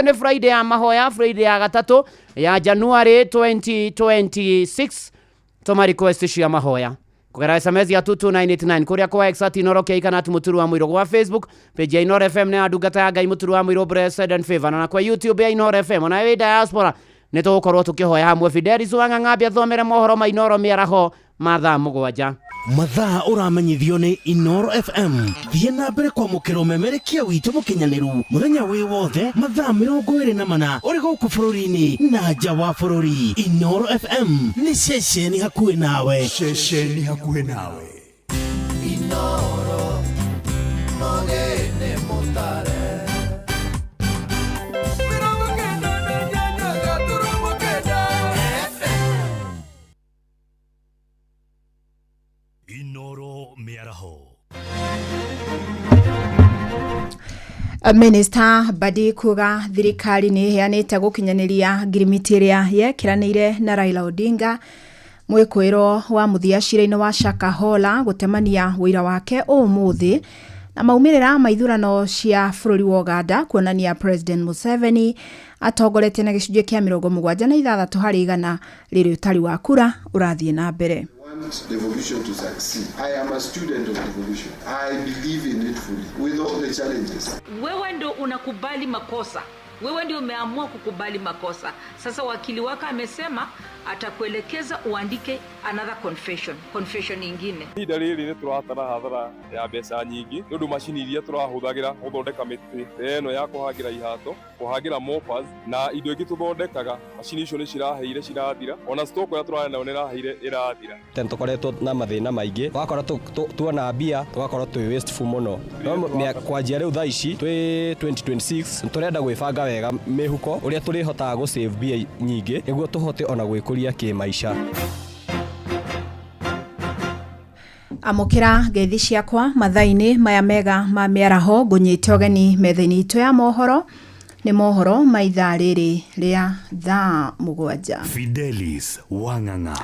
Nĩ Friday ya mahoya, Friday ya gatatũ ya January 2026. Tũma request cia mahoya kũgerera SMS ya 22989 kũrĩa kwa X @InooroKE kana @MũturuWaMũirũ, gwa Facebook page ya Inooro FM na ya ndungata ya Ngai Mũturu wa Mũirũ Blessed and Favor, na kwa YouTube ya Inooro FM. Ona wĩ diaspora, nĩ tũgũkorwo tũkĩhoya hamwe. Fidelis wa Ng'ang'ambia thomere mohoro ma Inooro mĩaraho ma thaa 7. Mathaa ũramenyithio nĩ Inoro FM. Thiĩ na mbere kwamũkĩra ũmemerekia witũ mũkinyanĩru mũthenya wĩ wothe, mathaa 24 ũrĩ gũkũ bũrũri-inĩ na nja wa bũrũri. Inoro FM nĩ ceceni hakuhĩ nawe. Ceceni hakuhĩ nawe. Inoro mogene mutare 98.9 FM. Inoro mĩaraho. Minista Mbadi kuga thirikari nĩ ĩheanĩte gũkinyanĩria ngirimiti ĩrĩa yekĩranĩire na Raila Odinga. Mwĩkũĩro wa mũthia cira-inĩ wa Shakahola gũtemania ũira wake ũmũthĩ, na maumĩrĩra ma ithurano cia bũrũri wa Uganda kuonania President Museveni atongoretie na gĩcunjĩ kĩa 76%, rĩrĩ ũtari wa kura ũrathiĩ na mbere. Want devolution to succeed. I am a student of devolution. I believe in it fully, with all the challenges. Wewe ndo unakubali makosa, wewe ndio umeamua kukubali makosa. Sasa wakili wako amesema atakuelekeza uandike another confession, confession ingine. Ihinda rĩrĩ nĩ tũratara hathara ya mbeca nyingĩ nĩ ũndũ macini iria tũrahũthagĩra gũthondeka mĩtĩ ta ĩno ya kũhangĩra ihato, kũhangĩra moppers na indo ingĩ tũthondekaga, macini icio nĩ ciraheire cirathira, ona stock ĩrĩa tũrarĩ nayo nĩ ĩraheire ĩrathira. Tene tũkoretwo na mathĩna maingĩ, wakora tuona mbia tũgakorwo twĩ wasteful mũno, no kwanjia rĩu thaa ici twĩ 2026 tũrenda gwĩbanga wega mĩhuko ũrĩa tũrĩhotaga gũ save mbia nyingĩ nĩguo tũhote ona gwĩkũria kĩmaica. Amũkĩra ngeithi ciakwa mathaa-inĩ maya mega ma mĩaraho. Ngũnyite ũgeni metha-inĩ itũ ya mohoro. Nĩ mohoro ma ithaa rĩrĩ rĩa thaa 7. Fidelis Wang'ang'a.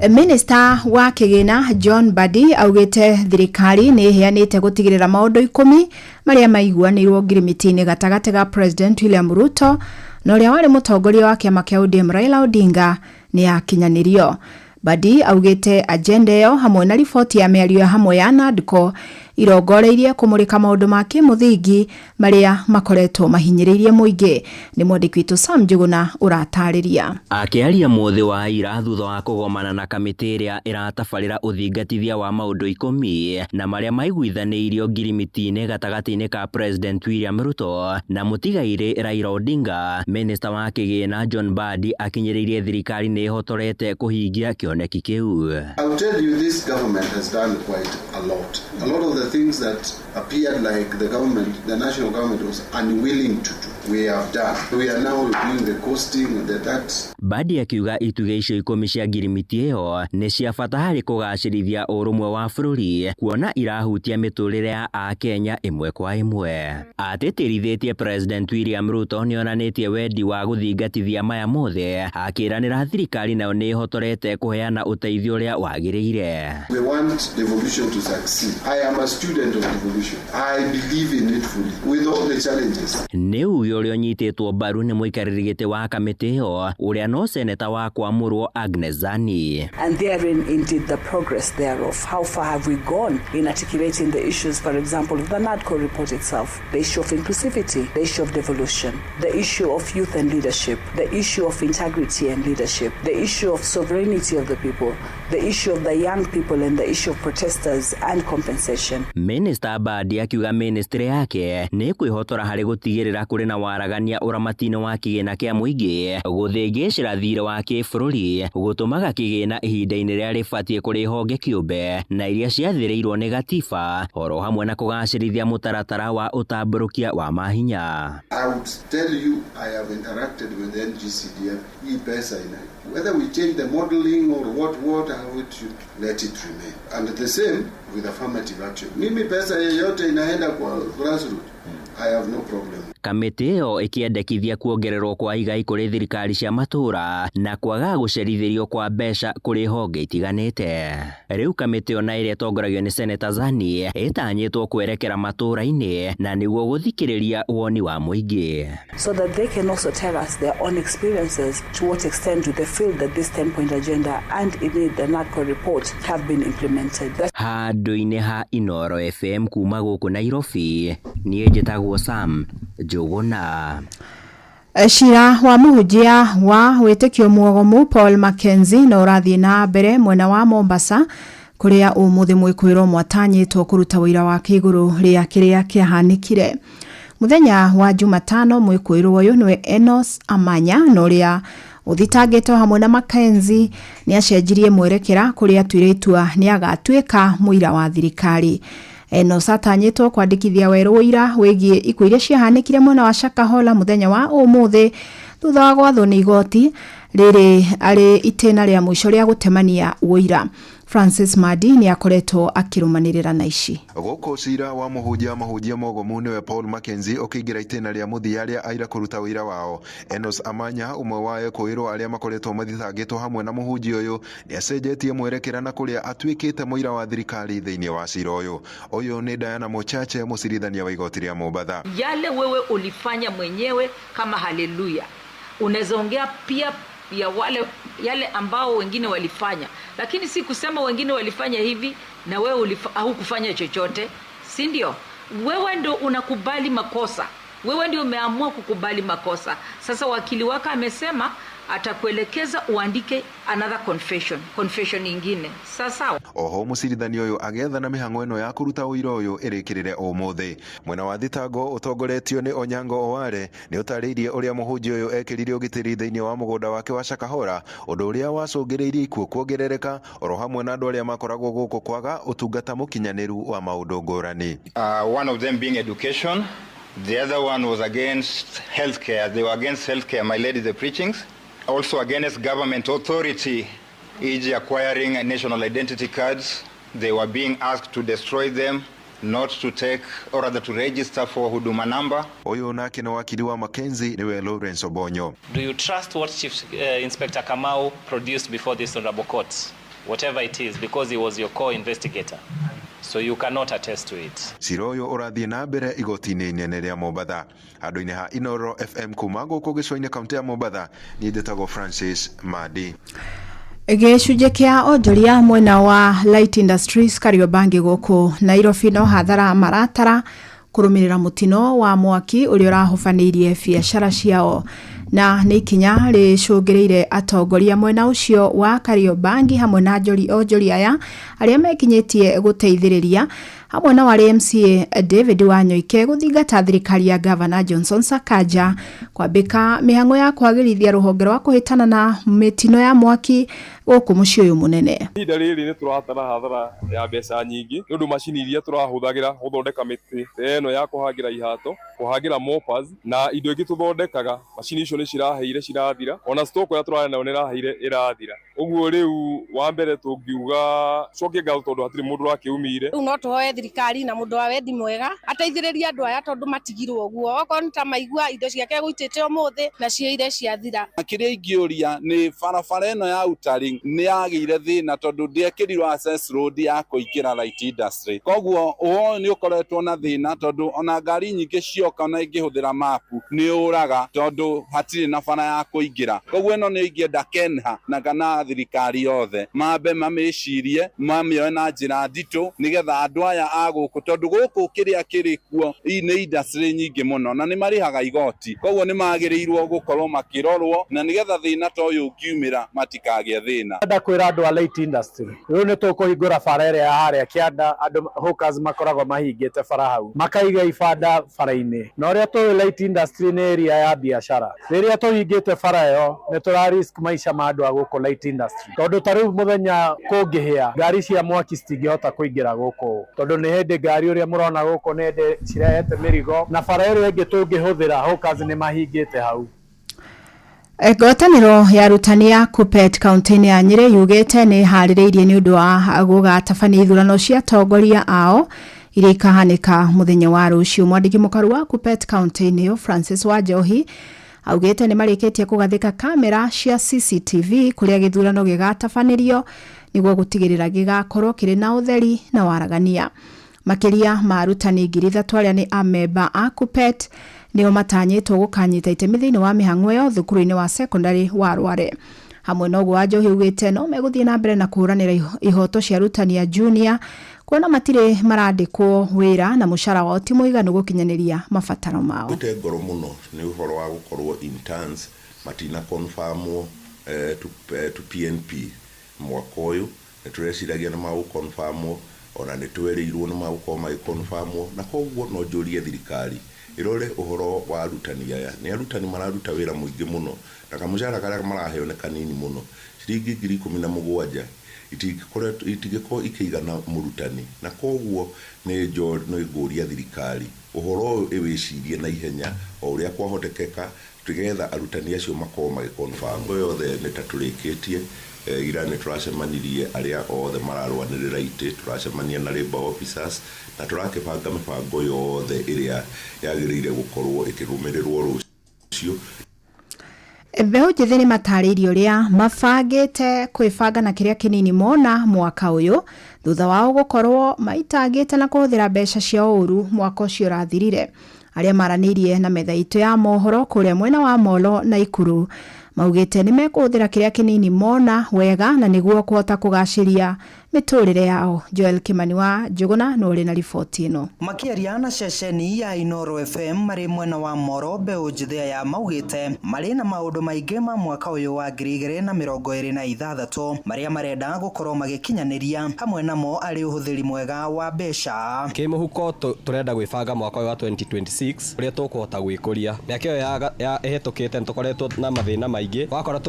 Minista wa kĩgĩna John Mbadi augĩte thirikari nĩ ĩheanĩte gũtigĩrĩra maũndũ 10 marĩa maiguanĩirwo ngirimiti-inĩ gatagatĩ ga President William Ruto na ũrĩa warĩ mũtongoria wa kĩama kĩa ODM Raila Odinga nĩ yakinyanĩrio. Mbadi augĩte agenda ĩyo hamwe na riboti ya mĩario ya hamwe ya NADCO irongoreirie kũmũrĩka maũndũ ma kĩmũthingi marĩa makoretwo mahinyĩrĩirie mũingĩ. Nĩ mwandĩki witũ Sam Njuguna ũratarĩria. Akĩaria mũthĩ wa ira thutha wa kũgomana na kamĩtĩ ĩrĩa ĩratabarĩra ũthingatithia wa maũndũ 10 na marĩa maiguithanĩirio ngirimiti-inĩ gatagatĩ-inĩ ka President William Ruto na mũtigairĩ Raila Odinga, Minista wa kĩgĩna John Mbadi akinyĩrĩirie thirikari nĩ ĩhotorete kũhingia kĩoneki kĩu. I will tell you, this government has done quite a lot. A lot of the things that appeared like the government, the national government was unwilling to do, we have done. We are now doing the costing and the that. Mbadi akiuga itugĩ icio 10 cia ngirimiti ĩyo nĩ cia bata harĩ kũgacĩrithia ũrũmwe wa bũrũri, kuona irahutia mĩtũrĩre ya Akenya ĩmwe kwa ĩmwe. Atĩtĩrithĩtie President William Ruto nĩonanĩtie wendi wa gũthingatithia maya mothe, akĩranĩra thirikari nayo nĩ ĩhotorete kũheana ũteithio ũrĩa wagĩrĩire. We want devolution to succeed. I am a student of devolution. I believe in it fully, with all the challenges. Nĩ uge ũrĩa ũnyitĩtwo mbaru nĩ mũikarĩri gĩtĩ wa kamĩtĩ ĩyo, ũrĩa no seneta wa kwamũrwo Agnes Zani. And therein indeed the progress thereof. How far have we gone in articulating the issues, for example, of the NADCO report itself, the issue of inclusivity, the issue of devolution, the issue of youth and leadership, the issue of integrity and leadership, the issue of sovereignty of the people, the issue of the young people and the issue of protesters and compensation. Minista Mbadi akiuga ministry yake nĩ kwĩhotora harĩ gũtigĩrĩra kũrĩ na waragania ũramati-inĩ wa kĩgĩna kĩa mũingĩ, gũthĩngĩcĩra thirĩ wa kĩbũrũri, gũtũmaga kĩgĩna ihinda-inĩ rĩrĩa rĩbatiĩ kũrĩ honge kĩũmbe na iria ciathĩrĩirwo nĩ gatiba, oro hamwe na kũgacĩrithia mũtaratara wa ũtambũrũkia wa mahinya. I would tell you I have interacted with NGCDF. Hii pesa ina, whether we change the modeling or what, how it should, let it remain. And the same with affirmative action. Mimi pesa yeyote inaenda kwa grassroots, I have no problem. Kamĩtĩ ĩyo ĩkĩendekithia kuongererwo kwa igai kũrĩ thirikari cia matũũra na kwaga gũcerithĩrio kwa mbeca kũrĩ honge itiganĩte. Rĩu kamĩtĩ ĩyo na ĩrĩa ĩtongoragio nĩ Seneta Zani ĩtanyĩtwo kwerekera matũũra-inĩ na nĩguo gũthikĩrĩria woni wa mũingĩ. So that they can also tell us their own experiences, to what extent do they feel that this 10-point agenda and indeed the NADCO report have been implemented. Handũ-inĩ ha Inooro FM kuma gũkũ Nairobi, niĩ njĩtagwo Sam Njũgũna. Cira wa mũhunjia wa wĩtĩkio mwogomu Paul Mackenzie no ũrathiĩ na mbere mwena wa Mombasa kũrĩa ũmũthĩ mwĩkwĩrwo mwatanyĩtwo kũruta ũira wake igũrũ rĩa kĩrĩa kĩahanĩkire. Mũthenya wa Jumatano mwĩkwĩrwo ũyũ nĩwe Enos Amanya na ũrĩa ũthitangĩtwo hamwe na Mackenzie nĩ acenjirie mwerekera kũrĩa atuire itua nĩ agatuĩka mũira wa thirikari. Enos atanyĩtwo kwandĩkithia werũ ũira wĩgiĩ ikuũ iria ciahanĩkire mwena wa Shakahola mũthenya wa ũmũthĩ thutha wa gwathwo nĩ igoti rĩrĩ arĩ itĩna rĩa mũico rĩa gũtemania ũira. Francis Madi nĩ akoretwo akĩrũmanĩrĩra na ici. Gũkũ cira wa mũhunjia mahunjia mogomu nĩwe Paul Mackenzie ũkĩingĩra itĩna rĩa mũthia rĩa aira kũruta ũira wao. Enos Amanya ũmwe wa ekũĩrwo arĩa makoretwo mathitangĩtwo hamwe na mũhunjia ũyũ nĩ acenjetie mwerekera na kũrĩa atuĩkĩte mũira wa thirikari thĩinĩ wa cira ũyũ. Ũyũ nĩ Diana Mochache mũcirithania wa igoti rĩa Mombatha. Yale wewe ulifanya mwenyewe kama haleluya, unaweza ongea pia ya wale yale ambao wengine walifanya, lakini si kusema wengine walifanya hivi na wewe hukufanya chochote, si ndio? Wewe ndio unakubali makosa, wewe ndio umeamua kukubali makosa. Sasa wakili wako amesema atakuelekeza uandike another confession, confession ingine. Sasa oho mũcirithania ũyũ agethana mĩhang'o ĩno ya kũruta ũira ũyũ ĩrĩkĩrĩre ũmũthĩ. Mwena wa thitango ũtongoretio nĩ Onyango Oware nĩ ũtarĩirie ũrĩa mũhunjia ũyũ ekĩrire ũgitĩri thĩinĩ wa mũgũnda wake wa Shakahola, ũndũ ũrĩa wacũngĩrĩirie ikuũ kuongerereka oro hamwe na andũ arĩa makoragwo gũkũ kwaga ũtungata mũkinyanĩru wa maũndũ ngũrani. One of them being education, the other one was against healthcare. They were against healthcare, my lady, the preachings. Also against government authority, e.g. acquiring national identity cards. They were being asked to destroy them, not to take, or rather to register for Huduma number. Ũyũ nake nĩ wakiri wa Mackenzie niwe Lawrence Obonyo. Do you trust what Chief Inspector Kamau produced before this honorable court? Whatever it is, because he was your co-investigator. So you cannot attest to it. Cira ũyũ ũrathiĩ na mbere igoti-inĩ inene rĩa Mombatha. Handũ-inĩ ha Inooro FM kuma gũkũ gĩcũa-inĩ kaunti ya Mombatha, niĩ njĩtagwo Francis Madi. Gĩcunjĩ kĩa onjoria mwena wa Light Industries Kariobangi gũkũ Nairobi no hathara maratara kũrũmĩrĩra mũtino wa mwaki ũrĩa ũrahobanĩirie biacara ciao, na nĩ ikinya rĩcũngĩrĩire atongoria mwena ũcio wa Kariobangi hamwe na onjoria aya arĩa mekinyĩtie gũteithĩrĩria hamwe na warĩ MCA David Wanyoike gũthingata thirikari ya Gavana Johnson Sakaja kwambĩka mĩhang'o ya kwagĩrithia rũhonge rwa kũhĩtana na mĩtino ya mwaki gũkũ mũciĩ ũyũ mũnene. Ihinda rĩrĩ nĩ tũratara hathara ya mbeca nyingĩ nĩ ũndũ macini iria tũrahũthagĩra gũthondeka mĩtĩ ĩno ya kũhangĩra ihato, kũhangĩra moppers na indo ingĩ tũthondekaga, macini icio nĩ ciraheire cirathira, ona stock ĩrĩa tũrarĩ nayo nĩ ĩraheire ĩrathira. Ũguo rĩu wa mbere tũngiuga cokie ngatho tondũ hatirĩ mũndũ ũrakĩumire. Rĩu no tũhoe thirikari na mũndũ wa wendi mwega ateithĩrĩrie andũ aya tondũ matigirwo ũguo, okorwo nĩ ta maigua indo ciake gũitĩte ũmũthĩ na ciĩire ciathira. Kĩrĩa ingĩũria nĩ barabara ĩno ya Utaring nĩ yagĩire thĩna tondũ ndĩekĩrirwo access road ya kũingĩra light industry, koguo ũhoro nĩ ũkoretwo na thĩna tondũ ona ngari nyingĩ cioka ona ingĩhũthĩra mapu nĩ ũraga tondũ hatirĩ na bara ya kũingĩra. Koguo ĩno nĩ ingĩenda KENHA na kana thirikari yothe mambe mamĩcirie mamĩoe na njĩra nditũ nĩgetha andũ aya a gũkũ, tondũ gũkũ kĩrĩa kĩrĩ kuo nĩ industry nyingĩ mũno na nĩ marĩhaga igoti, koguo nĩ magĩrĩirwo gũkorwo makĩrorwo na nĩgetha thĩna ta ũyũ ũngiumĩra matikagĩe thĩna. Ndenda kwĩra andũ a light industry rĩu nĩ tũkũhingũra bara ĩrĩa ya harĩa kĩanda, andũ hawkers makoragwo mahingĩte bara hau makaiga ibanda bara-inĩ, na ũrĩa tũĩ light industry nĩ area ya biacara, rĩrĩa tũhingĩte bara ĩyo nĩ tũra risk maica ma andũ a gũkũ light industry, tondũ ta rĩu mũthenya kũngĩhĩa ngari cia mwaki citingĩhota kũingĩra gũkũ, tondũ nĩ hĩndĩ ngari ũrĩa mũrona gũkũ nĩ hĩndĩ cirehete mĩrigo, na bara ĩrĩa ĩngĩ tũngĩhũthĩra hawkers nĩ mahingĩte hau. Ngwatanĩro ya arutani ya Kuppet kaunti-inĩ ya Nyĩrĩ yugĩte nĩ ĩharĩrĩirie nĩ ũndũ wa gũgatabania ithurano cia atongoria ao iria ikahanĩka mũthenya wa rũciũ. Mwandĩki mũkaru wa Kuppet kaunti-inĩ ĩyo Francis Wanjohi augĩte nĩ marĩkĩtie kũgathĩka kamera cia CCTV kũrĩa gĩthurano gĩgatabanĩrio nĩguo gũtigĩrĩra gĩgakorwo kĩrĩ na ũtheri na waragania. Makĩria ma arutani 3,000 arĩa nĩ amemba a Kuppet nĩo matanyĩtwo gũkanyita itemi thĩinĩ wa mĩhang'o ĩyo thukuru-inĩ wa secondary wa Rware. Hamwe na ũguo Wanjohi augĩte no megũthiĩ na mbere na kũhũranĩra ihoto cia arutani a junior kuona matirĩ marandĩkwo wĩra na mũcara wao ti mũiganu gũkinyanĩria mabataro mao. Gwĩte ngoro mũno nĩ ũhoro wa gũkorwo interns matina confirmwo to PNP mwaka ũyũ. Nĩ tũreciragia nĩ magũconfirmwo, ona nĩ twerĩirwo nĩ magũkorwo magĩconfirmwo, na koguo no njũrie thirikari ĩrore ũhoro wa arutani aya. Nĩ arutani mararuta wĩra mũingĩ mũno na kamũcara karĩa maraheo nĩ kanini mũno, ciringi 17,000 itingĩkorwo ikĩigana mũrutani, na koguo nĩ ngũria thirikari ũhoro ũyũ ĩwĩcirie na ihenya o ũrĩa kwahotekeka tũgetha arutani acio makorwo magĩconfirm. Yothe nĩ ta tũrĩkĩtie. Ira nĩ tũracemanirie arĩa othe mararũanĩrĩra itĩ, tũracemania na labour officers na tũrakĩbanga mĩbango yothe ĩrĩa yagĩrĩire gũkorwo ĩkĩrũmĩrĩrwo rũciũ. Mbeũ njĩthĩ nĩ matarĩirie ũrĩa mabangĩte kwĩbanga na kĩrĩa kĩnini mona mwaka ũyũ thutha wao gũkorwo maitangĩte na kũhũthĩra mbeca ciao ũru mwaka ũcio ũrathirire. Arĩa maranĩirie na metha itũ ya mohoro kũrĩa mwena wa Molo na Ikuru maugĩte nĩ mekũhũthĩra kĩrĩa kĩnini mona wega na nĩguo kũhota kũgacĩria mĩtũrĩre yao. Joel Kimani wa Njũgũna nĩ ũrĩ na riboti ĩno. Makĩaria na ceceni ya Inoro FM marĩ mwena wa Moro, mbeũ njĩthĩ aya maugĩte marĩ na maũndũ maingĩ ma mwaka ũyũ wa 2026 marĩa marenda gũkorwo magĩkinyanĩria, hamwe namo arĩ ũhũthĩri mwega wa mbeca. Kĩmũhuko tũrenda gwĩbanga mwaka ũyũ wa 2026 ũrĩa tũkũhota gwĩkũria. Mĩaka ĩyo ĩhĩtũkĩte nĩ tũkoretwo na mathĩna maingĩ, wakora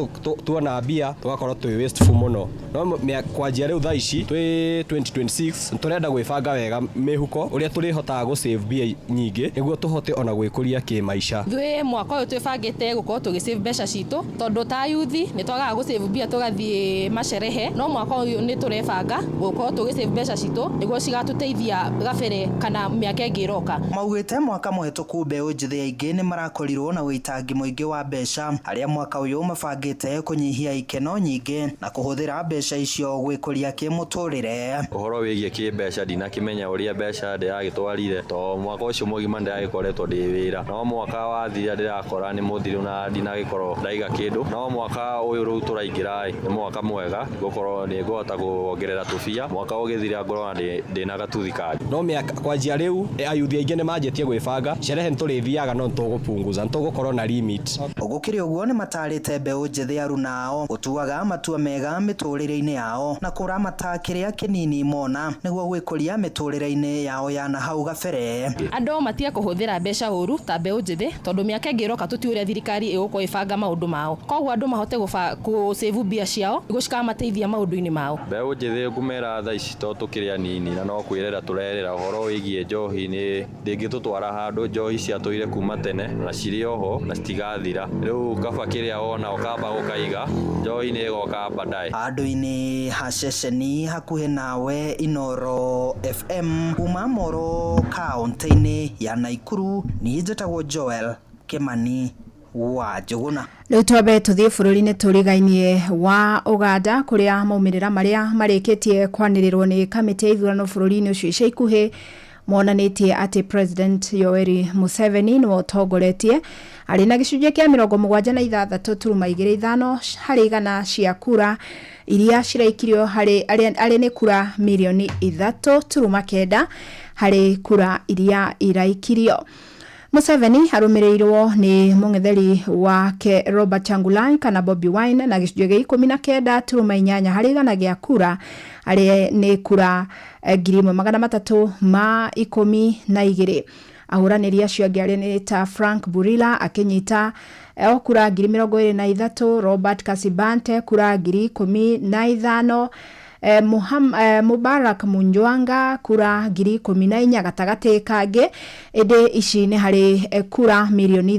tuona mbia tũgakorwo twĩ wasteful mũno, no kwanjia rĩu thaa ici twĩ 2026 tũrenda gwĩbanga wega mĩhuko ũrĩa tũrĩhotaga gũsave mbia nyingĩ nĩguo tũhote ona gwĩkũria kĩmaica. Ithuĩ mwaka ũyũ twĩbangĩte gũkorwo tũgĩsave mbeca citũ tondũ ta yuthi nĩ twagaga gũsave mbia tũgathiĩ macerehe, no mwaka ũyũ nĩ tũrebanga gũkorwo tũgĩsave mbeca citũ nĩguo cigatũteithia gabere kana mĩaka ĩngĩ ĩroka. Maugĩte mwaka mũhĩtũku mbeũ njĩthĩ aingĩ nĩ marakorirwo na ũitangi mũingĩ wa mbeca, arĩa mwaka ũyũ mabangĩte kũnyihia ikeno nyingĩ na kũhũthĩra mbeca icio gwĩkũria kĩmũtũrĩre. Ũhoro wĩgiĩ kĩmbeca ndinakĩmenya ũrĩa mbeca ndĩragĩtwarire to mwaka ũcio mũgima ndĩragĩkoretwo ndĩ wĩra, no mwaka wathira ndĩrakora nĩ mũthiru na ndinagĩkorwo ndaiga kĩndũ, no mwaka ũyũ rĩu tũraingĩra nĩ mwaka mwega gũkorwo nĩ ngũhota kuongerera tũbia, mwaka ũgĩthira ngorwo ndĩna gatuthi kangĩ. No mĩaka kwanjia rĩu ayuthi aingĩ nĩ manjĩtie gwĩbanga, sherehe nĩ tũrĩthiaga no nĩtũgũpunguza, nĩtũgũkorwo na limit. Gũkĩrĩ ũguo nĩ matarĩte mbeũ njĩthĩ aruna ao gũtuaga matua mega mĩtũrĩre-inĩ yao na kũramata kĩrĩa kĩnini mona nĩguo gwĩkũria mĩtũrĩre-inĩ yao ya na hau gabere. Andũ matige kũhũthĩra mbeca ũru ta mbeũ njĩthĩ tondũ mĩaka ĩngĩ ĩroka tũtiũĩ ũrĩa thirikari ĩgũkorwo ĩbanga maũndũ mao, koguo andũ mahote gũsave mbia ciao nĩguo cikamateithia maũndũ-inĩ mao. Mbeũ njĩthĩ ngũmera thaa ici to tũkĩrĩ anini na no kwĩrera tũrerera ũhoro wĩgiĩ njohi nĩ ndĩngĩtũtwara handũ, njohi ciatũire kuma tene na cirĩ oho na citigathira, rĩu kaba kĩrĩa wona ũkamba gũkaiga, njohi nĩ ĩgoka baadaye. Handũ-inĩ ha ceceni hakuhĩ nawe Inoro FM kuma Moro kaunti-inĩ ya Naikuru, niĩ njĩtagwo Joel Kimani wa Njũgũna. Rĩu twambe tũthiĩ bũrũri-inĩ tũrigainie wa Uganda kũrĩa maumĩrĩra marĩa marĩkĩtie kwanĩrĩrwo nĩ kamĩtĩ ya ithurano bũrũri-inĩ ũcio ica ikuhĩ monanĩtie atĩ President Yoweri Museveni nĩwe ũtongoretie arĩ na gĩcunjĩ kĩa 76.25 harĩ igana cia kura iria ciraikirio harĩ arĩ nĩ kura mirioni 3.9 harĩ kura iria iraikirio. Museveni arũmĩrĩirwo nĩ mũng'etheri wake Robert Kyagulanyi kana Bobi Wine na gĩcunjĩ gĩa 19.8 harĩ igana gĩa kura arĩ nĩ kura 1312. Ahũranĩri acio angĩ arĩa nĩ ta Frank Burila akĩnyita o kura 23,000, Robert Kasibante kura 15,000, Mubarak Munjwanga kura 14,000 gatagatĩ kangĩ ĩndĩ ici nĩ harĩ kura 5.1 milioni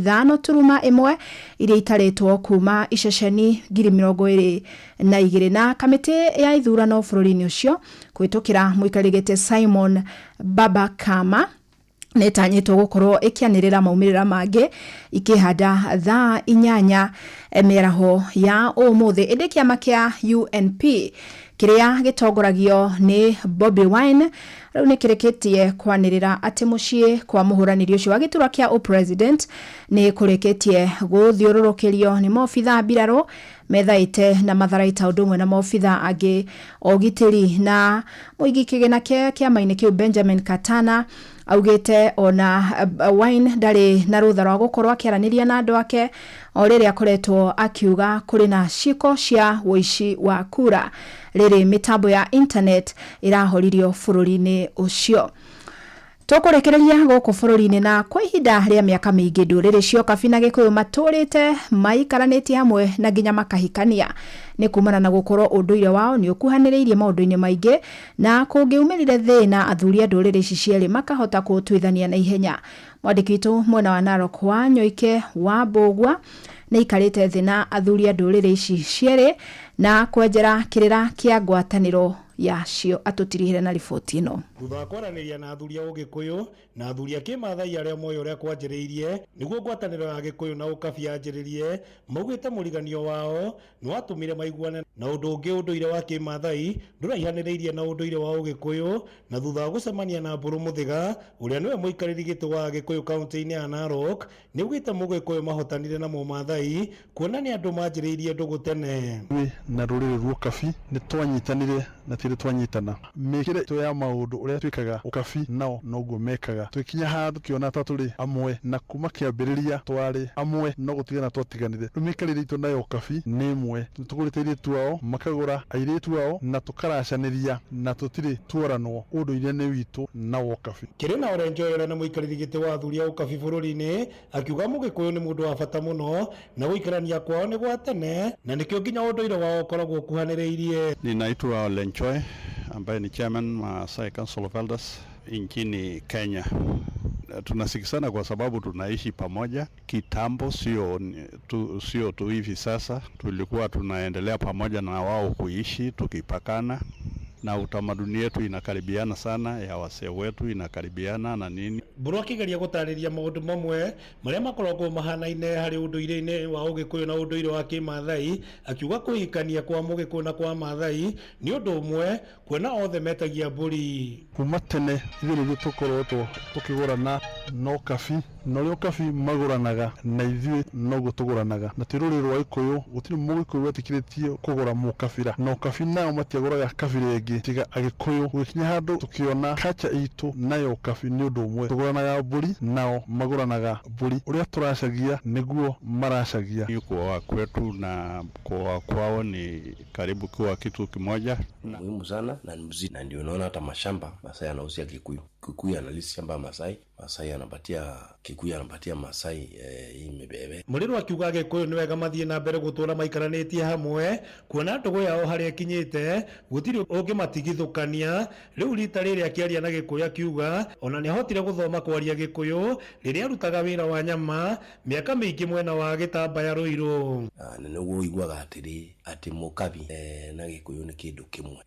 iria itarĩtwo kuma iceceni 22,000 na kamĩtĩ ya ithurano bũrũri-inĩ ũcio kũhĩtũkĩra mũikarĩri gĩtĩ Simon Baba Kama nĩ ĩtanyĩtwo gũkorwo ĩkĩanĩrĩra maumĩrĩra mangĩ ikĩhanda thaa 8 mĩaraho ya ũmũthĩ. Ĩndĩ kĩama kĩa UNP kĩrĩa gĩtongoragio nĩ Bobi Wine rĩu nĩ kĩrĩkĩtie kwanĩrĩra atĩ mũciĩ kwa mũhũranĩri ũcio wa gĩturwa kĩa ũpresident nĩ kũrĩkĩtie gũthiũrũrũkĩrio nĩ maobitha mbirarũ methaĩte na matharaita ũndũ ũmwe na maobitha angĩ ogitĩri. Na mũigi kĩgĩna kĩa kĩama-inĩ kĩu Benjamin Katana augĩte ona Wine ndarĩ na rũtha rwa gũkorwo akĩaranĩria na andũ ake o rĩrĩa akoretwo akiuga kũrĩ na ciĩko cia ũici wa kura rĩrĩ mĩtambo ya internet ĩrahoririo bũrũri-inĩ ũcio. Tũkũrekereria gũkũ bũrũri-inĩ na kwa ihinda rĩa mĩaka mĩingĩ ndũrĩrĩ cia Ũkabi na Gĩkũyũ matũrĩte maikaranĩtie hamwe na nginya makahikania nĩ kumana na gũkorwo ũndũire wao nĩ ũkuhanĩrĩirie maũndũ-inĩ maingĩ na kũngĩumĩrire thĩna athuri a ndũrĩrĩ ici cierĩ makahota kũũtuithania na ihenya. Mwandĩki witũ mwena wa Narok wa Nyoike wa Mbũgua nĩ aikarĩte thĩ na athuri a ndũrĩrĩ ici cierĩ na kwenjera kĩrĩra kĩa ngwatanĩro yacio atũtirihire na riboti ĩno. Thutha wa kwaranĩria na athuri a Ũgĩkũyũ na athuri a Kĩmathai arĩa moĩ ũrĩa kwanjĩrĩirie nĩguo ngwatanĩro ya Gĩkũyũ na Ũkabi yanjĩrĩrie, maugĩte mũriganio wao nĩ watũmire maiguane na ũndũ ũngĩ ũndũire wa Kĩmathai ndũraihanĩrĩirie na ũndũire wa Ũgĩkũyũ. Na thutha wa gũcemania na Mbũrũ Mũthĩga ũrĩa nĩwe mũikarĩri gĩtĩ wa Gĩkũyũ kaunti-inĩ ya Narok, nĩ augĩte Mũgĩkũyũ mahotanire na Mũmathai kuona nĩ andũ manjĩrĩirie ndũgũ tene. Na rũrĩrĩ rwa Ũkabi nĩ twanyitanire na tirĩ twanyitana mĩkĩre itũ ya maũndũ ũrĩa twĩkaga Ũkabi nao noguo mekaga, tũgĩkinya handũ tũkĩona ta tũrĩ amwe na kuma kĩambĩrĩria twarĩ amwe no gũtigana twatiganire. Rĩu mĩikarĩre itũ nayo Ũkabi nĩ ĩmwe, tũgũrĩte airĩtu ao makagũra airĩtu ao na tũkaracanĩria na tũtirĩ tuoranwo, ũndũire nĩ witũ na wa Ũkabi. Kĩrĩ na Olenjo ũrĩa nĩ mũikarĩri gĩtĩ wa athuri a Ũkabi bũrũri-inĩ akiuga Mũgĩkũyũ nĩ mũndũ wa bata mũno na gũikarania kwao nĩ gwa tene na nĩkĩo nginya ũndũire wao ũkoragwo ũkuhanĩrĩirie. Ninaitwa Olenchoe ambaye ni chairman wa Maasai Council of Elders nchini Kenya. Tunasikizana kwa sababu tunaishi pamoja kitambo, sio tu hivi sasa. Tulikuwa tunaendelea pamoja na wao kuishi tukipakana, na utamaduni yetu inakaribiana sana, ya wasee wetu inakaribiana na nini. Mbũrũ akĩgeria gũtarĩria maũndũ mamwe marĩa makoragwo mahanaine harĩ ũndũire-inĩ wa Ũgĩkũyũ na ũndũire wa Kĩmathai, akiuga kũhikania kwa Mũgĩkũyũ na kwa Mathai nĩ ũndũ ũmwe kuona othe metagia mbũri. Kuma tene ithuĩ nĩthuĩ tũkoretwo tũkĩgũrana na Ũkabi na ũrĩa Ũkabi magũranaga na ithuĩ noguo tũgũranaga, na ti rũrĩrĩ rwa Gĩkũyũ gũtirĩ Mũgĩkũyũ wetĩkĩrĩtio kũgũra mũkabira na Ũkabi nao matiagũraga kabira ĩngĩ tiga Agĩkũyũ. Gũgĩkinya handũ tũkĩona kacha itũ nayo Ũkabi nĩ ũndũ ũmwe, tũgũranaga mbũri nao magũranaga mbũri, ũrĩa tũracagia nĩguo maracagia. Kuoa kwetu na kuoa kwao ni karibu kuwa kitu kimoja. Muhimu sana na ni mzito, na ndio unaona hata mashamba Masai anauzia Kikuyu, Kikuyu analisi shamba Masai, Masai anapatia Kikuyu, anapatia Masai hii mibebe. Mũrĩrũ akiuga Gĩkũyũ nĩ wega mathiĩ na mbere gũtũra maikaranĩtie hamwe kuona ndũgũ yao harĩa ĩkinyĩte gũtirĩ ũngĩmatigithũkania. Rĩu rita rĩrĩ akĩaria na Gĩkũyũ akiuga ona nĩ ahotire gũthoma kwaria Gĩkũyũ rĩrĩa arutaga wĩra wa nyama mĩaka mĩingĩ mwena wa Gĩtambaya Rũirũ. Na nĩguo ũiguaga atĩrĩ atĩ Mũkabi na Gĩkũyũ nĩ kĩndũ kĩmwe,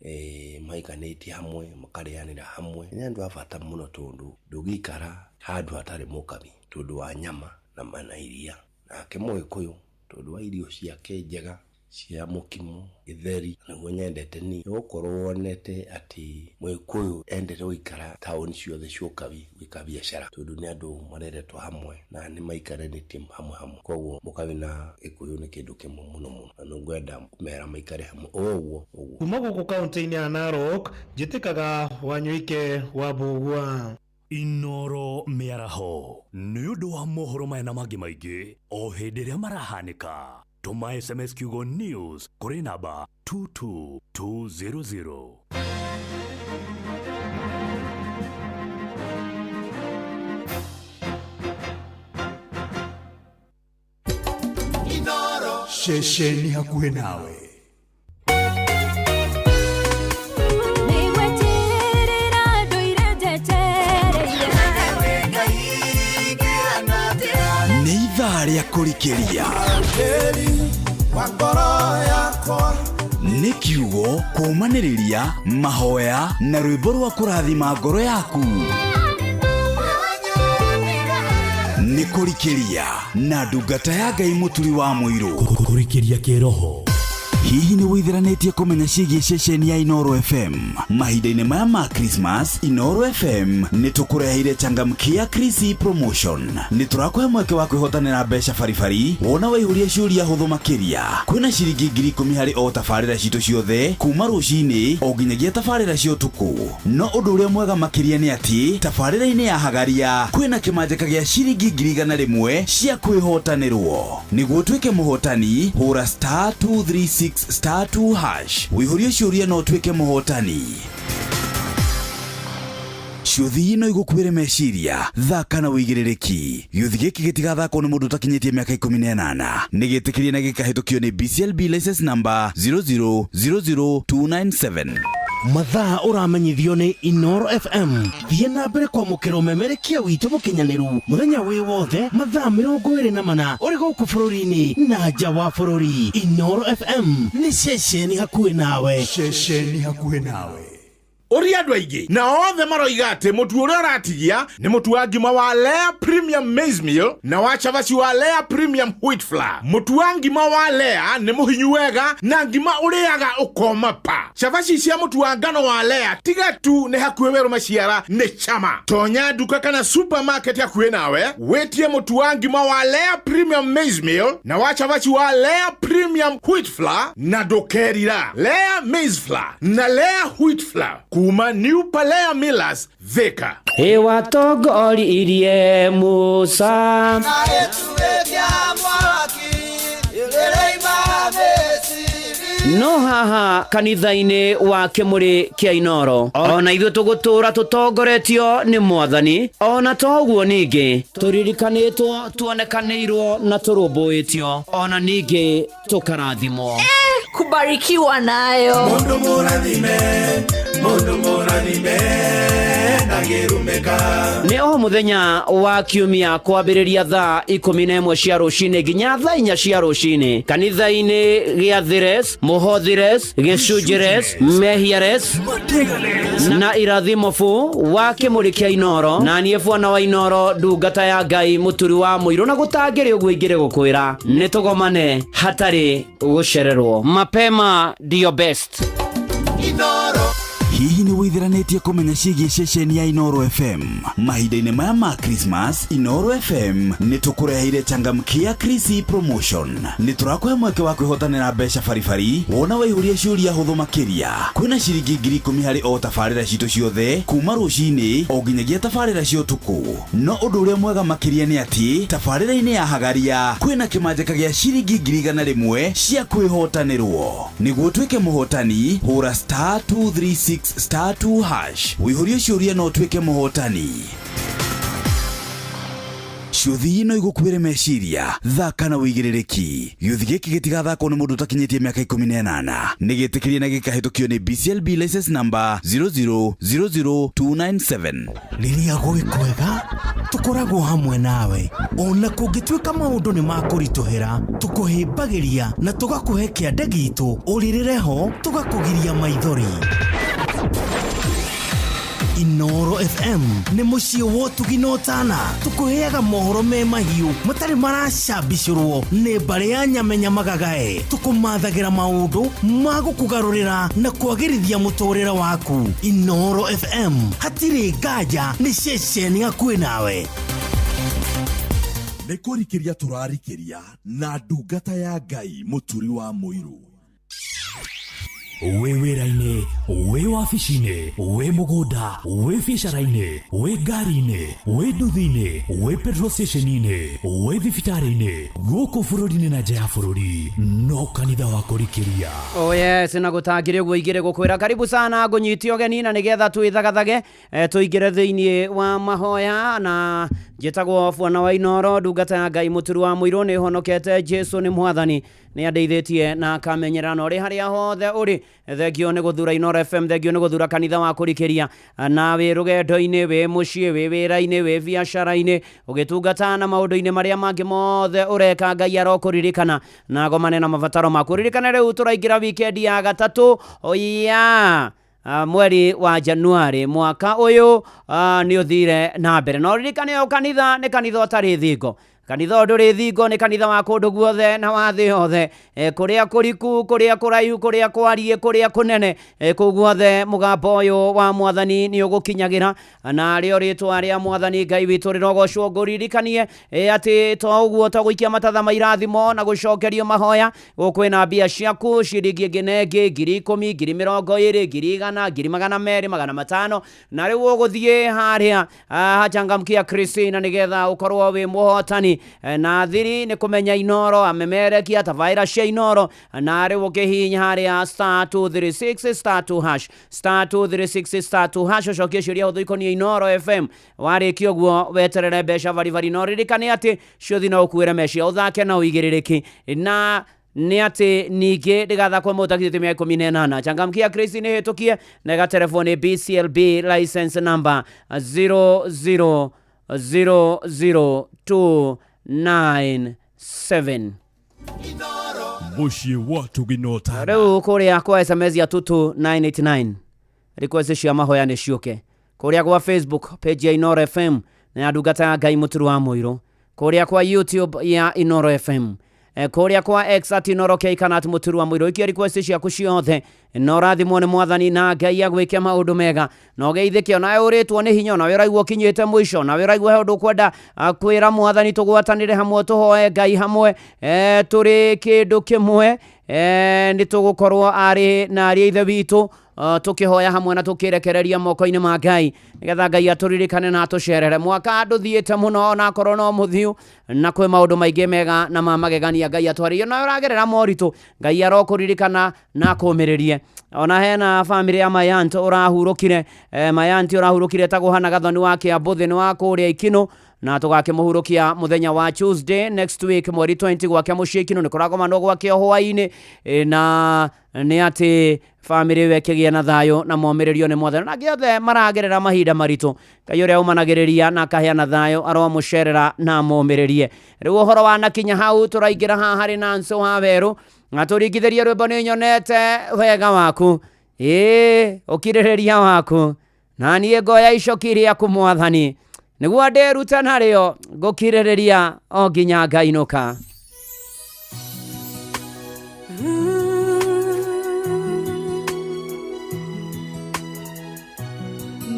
maikanĩtie hamwe makarĩanĩra hamwe, nĩ andũ a bata mũno tondũ ndũngĩikara handũ hatarĩ Mũkabi tondũ wa nyama na mana iria, nake Mũgĩkũyũ tondũ wa irio ciake njega cia mũkimo gĩtheri. Nĩguo nyendete niĩ nĩgũkorwo wonete atĩ Mũgĩkũyũ endete gũikara taũni ciothe cia Ũkabi gwĩka biacara tondũ nĩ andũ mareretwo hamwe na nĩ maikaranĩtie hamwe hamwe, koguo Mũkabi na Gĩkũyũ nĩ kĩndũ kĩmwe mũno mũno na nĩngwenda kũmera maikare hamwe o ũguo ũguo. Kuma gũkũ kaunti-inĩ ya Narok njĩtĩkaga Wanyuike wa Mbũgua. Inoro mĩaraho nĩ ũndũ wa mohoro maya na mangĩ maingĩ o hĩndĩ ĩrĩa marahanĩka, tũma SMS kiugo news kũrĩ namba 22200. Inoro ceceni hakuhĩ nawe. Ithaa rĩa kũrikĩria wa ngoro yakwa. Nĩ kiugo kũũmanĩrĩria mahoya na rwĩmbo rwa kũrathima ngoro yaku. Nĩ kũrikĩria na ndungata ya Ngai Mũturi wa Mũirũ. Kũrikĩria kĩroho. Hihi nĩ wĩtheranĩtie kũmenya ciĩgiĩ ceceni ya Inoro FM? Mahinda-inĩ maya ma Christmas, Inoro FM nĩ tũkũreheire changamkia Krisi promotion. Nĩ tũrakũhe mweke wa kwĩhotanĩra mbeca baribari wona waihũria ciũria hũthũ makĩria. Kwĩna ciringi 10,000 harĩ o tabarĩra citũ ciothe kuma rũcinĩ o nginyagia tabarĩra cia ũtukũ. No ũndũ ũrĩa mwega makĩria nĩ atĩ tabarĩra-inĩ ya Hagaria kwĩna kĩmanjĩka gĩa ciringi 100,000 cia kwĩhotanĩrwo. Nĩguo ũtuĩke mũhotani, hũra star 236 star 2 hash wĩihũrie ciũria na ũtuĩke mũhotani. Ciũthi no igũkuĩre meciria. Thaka na wĩigĩrĩrĩki. Gĩũthi gĩkĩ gĩtigathakwo nĩ mũndũ ũtakinyĩtie mĩaka 18. Nĩ gĩtĩkĩrie na gĩkahĩtũkio nĩ BCLB license number 0000297. Mathaa ũramenyithio nĩ Inoro FM. Thiĩ na mbere kwamũkĩra ũmemerekia witũ mũkinyanĩru mũthenya wĩ wothe mathaa 24 ũrĩ gũkũ bũrũri-inĩ na nja wa bũrũri. Inoro FM nĩ ceceni hakuhĩ nawe. Ceceni hakuhĩ nawe. Ũria andũ aingĩ na othe maroiga atĩ mũtu ũrĩa ũratigia nĩ mũtu wa ngima wa Lea Premium Maize Meal na wa cabaci wa Lea Premium Wheat Flour. Mũtu wa ngima wa Lea nĩ mũhinyu wega na ngima ũrĩaga ũkoma pa. Cabaci cia mũtu wa ngano wa Lea tiga tu nĩ hakuhĩ werũ maciara nĩ chama. Tonya nduka kana supermarket hakuhĩ nawe wĩtie mũtu wa ngima wa Lea Premium Maize Meal na wa cabaci wa Lea Premium Wheat Flour na ndũkerira. Lea Maize Flour na Lea Wheat Flour kuma New Palea Millers, Thika. Ĩwatongoririe Musa. Na gĩtugĩ mwaki rĩrĩima Misiri. No haha kanitha-inĩ wa kĩmũrĩ kĩa Inoro ona ithuĩ tũgũtũra tũtongoretio nĩ Mwathani. Ona toguo ningĩ tũririkanĩtwo, tuonekanĩirwo na tũrũmbũĩtio, ona ningĩ tũkarathimwo. Kubarikiwa nayo. Mundu mũrathime, mundu mũrathime ndangĩrumĩka. Nĩ o mũthenya wa kiumia kwambĩrĩria thaa 11 cia rũcinĩ nginya thaa 4 cia rũcinĩ kanitha-inĩ gĩa Thires, Mũhothires, Gĩcunjires, Mehiares na Irathimo bu wa kĩmũrĩ kĩa Inoro. Na niĩ bwana wa Inoro, ndungata ya Ngai Mũturi wa Mũirũ, na gũtangĩrĩ ũguo ingĩrĩ gũkwĩra nĩ tũgomane hatarĩ gũcererwo. Mapema ndio best. Inoro. Hihi nĩ wĩtheranĩtie kũmenya ciĩgiĩ ceceni ya Inoro FM? Mahinda-inĩ maya ma Christmas, Inoro FM nĩ tũkũreheire changamkia Krisi promotion. Nĩ tũrakũhe mweke wa kwĩhotanĩra mbeca baribari wona waihũria ciũria hũthũ makĩria. Kwĩna ciringi 10,000 harĩ o tabarĩra citũ ciothe kuma rũcinĩ o nginyagia tabarĩra cia ũtukũ. No ũndũ ũrĩa mwega makĩria nĩ atĩ tabarĩra-inĩ ya Hagaria kwĩna kĩmanjĩka gĩa ciringi 100,000 cia kwĩhotanĩrwo. Nĩguo ũtuĩke mũhotani, hũra star 236 star 2 hash wĩihũrie ciũria na ũtuĩke mũhotani. Ciũthi no igũkuĩre meciria. Thaka na wĩigĩrĩrĩki. Gĩũthi gĩkĩ gĩtigathakwo nĩ mũndũ ũtakinyĩtie mĩaka 18. Nĩ gĩtĩkĩrie na gĩkahĩtũkio nĩ BCLB license number 0000297. Rĩrĩa gwĩ kwega tũkoragwo hamwe nawe, ona kũngĩtuĩka maũndũ nĩ makũritũhĩra, tũkũhĩmbagĩria na tũgakũhe kĩande gitũ, ũrĩrĩre ho tũgakũgiria maithori. Inoro FM nĩ mũciĩ wa ũtugi na ũtana. Tũkũheaga mohoro me mahiũ matarĩ maracambicũrwo nĩ mbarĩ ya nyamenya magagae. Tũkũmathagĩra maũndũ ma gũkũgarũrĩra na kwagĩrithia mũtũrĩre waku. Inoro FM hatirĩ nganja, nĩ ceceni hakuhĩ nawe. Nĩ kũrikĩria tũrarikĩria na ndungata ya Ngai Mũturi wa Mũirũ. Wĩ wĩra-inĩ, wĩ wabici-inĩ, wĩ mũgũnda, wĩ biacara-inĩ, wĩ ngari-inĩ, wĩ nduthi-inĩ, wĩ petrol station-inĩ, wĩ thibitarĩ-inĩ, gũkũ bũrũri-inĩ na nja ya bũrũri, no kanitha wa kũrikĩria. Oh yes, na gũtangĩrĩ ũguo igĩrĩ gũkwĩra karibu sana, ngũnyite ũgeni na nĩgetha twĩthagathage tũingĩre thĩinĩ wa mahoya. Na njĩtagwo bwana wa Inoro, ndungata ya Ngai Mũturi wa Mũirũ, nĩ honokete Jesu nĩ Mwathani. Nĩ andeithĩtie na akamenyerera, na ũrĩ harĩa hothe ũrĩ, thengio nĩ gũthura Inooro FM, thengio nĩ gũthura kanitha wa kũrikĩria. Na wĩ rũgendo-inĩ, wĩ mũciĩ, wĩ wĩra-inĩ, wĩ biacara-inĩ, ũgĩtungata na maũndũ-inĩ marĩa mangĩ mothe ũreka, Ngai arokũririkana na agomane na mabataro maku. Ririkana rĩu tũraingĩra wikendi ya gatatũ ya mweri wa Januari mwaka ũyũ, nĩ ũthire na mbere. Na ũririkane ũyũ kanitha nĩ kanitha ũtarĩ thingo. Kanitha ũyũ ndũrĩ thingo, nĩ kanitha wa kũndũ guothe na wa thĩ yothe, kũrĩa kũriku, kũrĩa kũraihu, kũrĩa kwariĩ, kũrĩa kũnene, kũu guothe mũgambo ũyũ wa mwathani nĩ ũgũkinyagĩra, na rĩo rĩtwa rĩa mwathani Ngai witũ rĩrogocwo. Ngũririkanie atĩ to ũguo, to gũikia matatha ma irathimo na gũcokerio mahoya, gũkwĩna mbia ciaku ciringi ĩngĩ na ĩngĩ, 10,000, 20,000, 100,000, 200,000, 500, na rĩu ũgũthiĩ harĩa hachangamkia Christina nĩgetha ũkorwo wĩ mũhotani. Na thiri nĩ kũmenya Inooro amemerekia tabaĩra cia Inooro, na rĩu ũkĩhihinya harĩa star 236 star 2 hash, star 236 star 2 hash, ũcokie ciũria hũthũ ikoniĩ Inooro FM. Warĩkia ũguo weterere mbeca baribari, no ririkane atĩ ciũthi no ũkuĩre meciria, ũthake na ũigĩrĩrĩki, na nĩ atĩ ningĩ ndĩgathakwo mũtakithĩtie mĩaka 18. Changamkia Chris nĩ hĩtũkie na ĩgaterefo nĩ BCLB license number 0000297. Mũciĩ wa Ũtugi na Ũtana. Rĩu kũrĩa kwa SMS ya 22989, request cia mahoya nĩ ciũke. Kũrĩa gwa Facebook page ya Inooro FM na ya ndungata ya Ngai Mũturu wa Mũirũ, kũrĩa kwa YouTube ya Inooro FM, kũrĩa kwa X at Inooro K kana at Mũturu wa Mũirũ, ikia request ciaku ciothe, na ũrathimwo nĩ mwathani na Ngai agwĩke maũndũ mega na ũgeithĩke. Onawe ũrĩtwo nĩ hinya, onawe ũraigua ũkinyĩte mũico, onawe ũraigua he ũndũ ũkwenda kwĩra mwathani, tũgwatanĩre hamwe, tũhoe Ngai hamwe, tũrĩ kĩndũ kĩmwe, nĩ tũgũkorwo arĩ na arĩ ithe witũ, tũkĩhoya hamwe na tũkĩrekereria moko-inĩ ma Ngai nĩgetha Ngai atũririkane na atũcerere. Mwaka ndũthiĩte mũno onakorwo no mũthiu, na kwĩ maũndũ maingĩ mega na ma magegania Ngai atwarĩirie. Nawe ũragerera moritũ, Ngai arokũririkana na akũmĩrĩrie. Ona hena bamĩrĩ ya Mayant ũrahurũkire, Mayanti ũrahurũkire tagwo Hana Gathoni wa Kĩambũthĩ, nĩ wa kũrĩa Ikinũ, na tũgakĩmũhurũkia mũthenya wa Tuesday next week mweri 20 gwake mũciĩ Ikinũ. Nĩ kũragomanwo gwake o hwaĩ-inĩ, na nĩ atĩ bamĩrĩ ĩyo ĩkĩgĩe na thayũ na momĩrĩrio nĩ mwathani. Na angĩ othe maragerera mahinda maritũ, Ngai ũrĩa ũmanagĩrĩria na akaheana thayũ aromũcerera na amomĩrĩrie. Rĩu ũhoro wanakinya hau, tũraingĩra haha harĩ Nancy wa Werũ na tũringithĩrie rwĩmbo nĩ nyonete wega waku, ĩĩ ũkirĩrĩria waku, na niĩ ngoya icoki rĩaku mwathani nĩguo ndĩrute narĩo ngũkirĩrĩria o nginya ngainũka.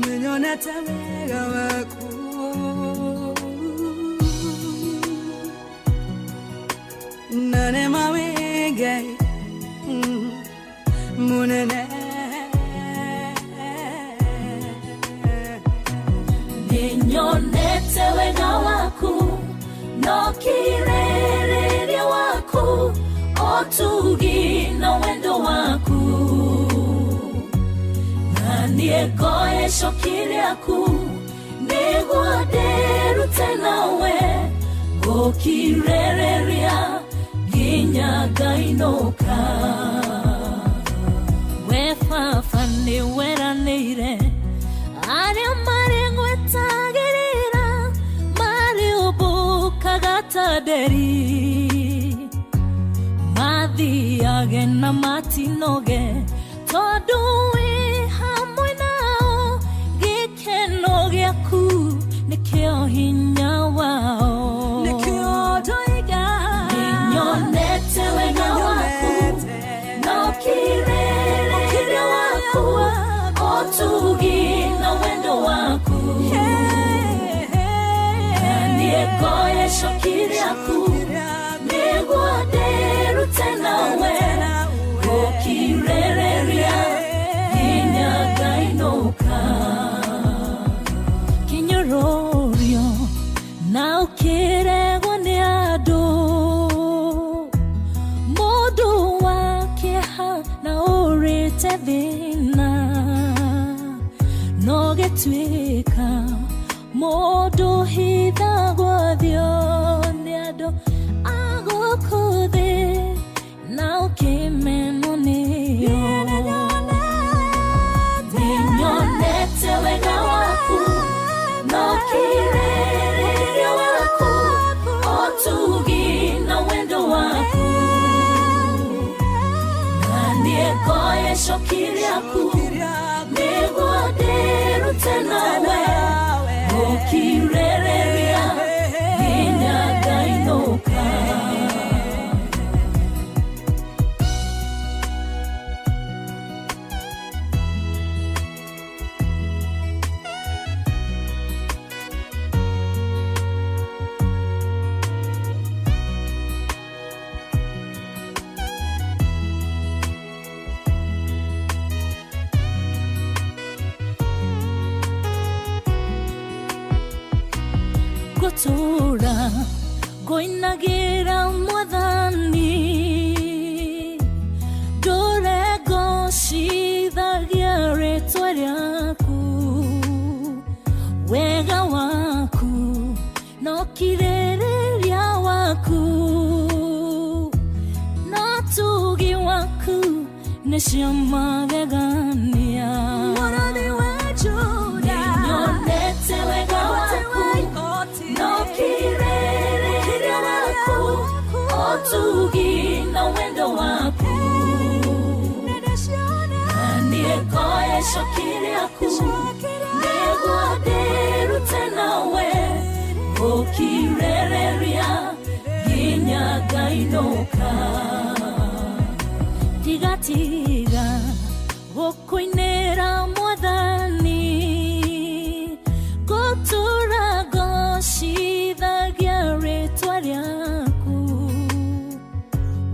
Nĩnyonete wega waku, na nĩma wĩ Ngai mũnene. Nĩnyonete wega waku na ũkirĩrĩria waku, ũtugi na wendo waku, na niĩ ngoya icoki rĩaku nĩguo ndĩrute nawe ngũkirĩrĩria nginya ngainũka. We baba nĩweranĩire arĩa marĩ ngwetagĩrĩra marĩũmbũkaga ta nderi, mathiage na matinoge tondũ wĩ hamwe nao, gĩkeno gĩaku nĩkĩo hinya wao. Nĩkĩo ndoiga nĩnyonete wega waku na ũkirĩrĩria waku, ũtugi na wendo waku, na niĩ ngoya icoki rĩaku nĩguo ndĩrute nawe ngũkirĩrĩria nginya ngainũka. Kĩnyũrũrio na ũkĩregwo nĩ andũ, mũndũ wa kĩeha na ũrĩte thĩna, no gĩtuĩka mũndũ hithagwo thio nĩ andũ a gũkũ thĩ, icoki rĩaku nĩguo ndĩrute nawe gũkirĩrĩria nginya ngainũka. Ngũtũũra ngũinagĩra Mwathani, ndũre ngocithagia rĩtwa rĩaku, wega waku no kirĩrĩria waku, na tugi waku nĩ cia magegania. Mũrũthi wa Juda, nĩnyonete wega waku no kirĩrĩria waku, ũtugi na wendo waku, na niĩ ngoya icoki rĩaku nĩguo ndĩrute nawe gũkirĩrĩria nginya ngainũka. Ndigatiga gũkũinĩra Mwathani, ngũtũũra ngocithagia rĩtwa rĩaku,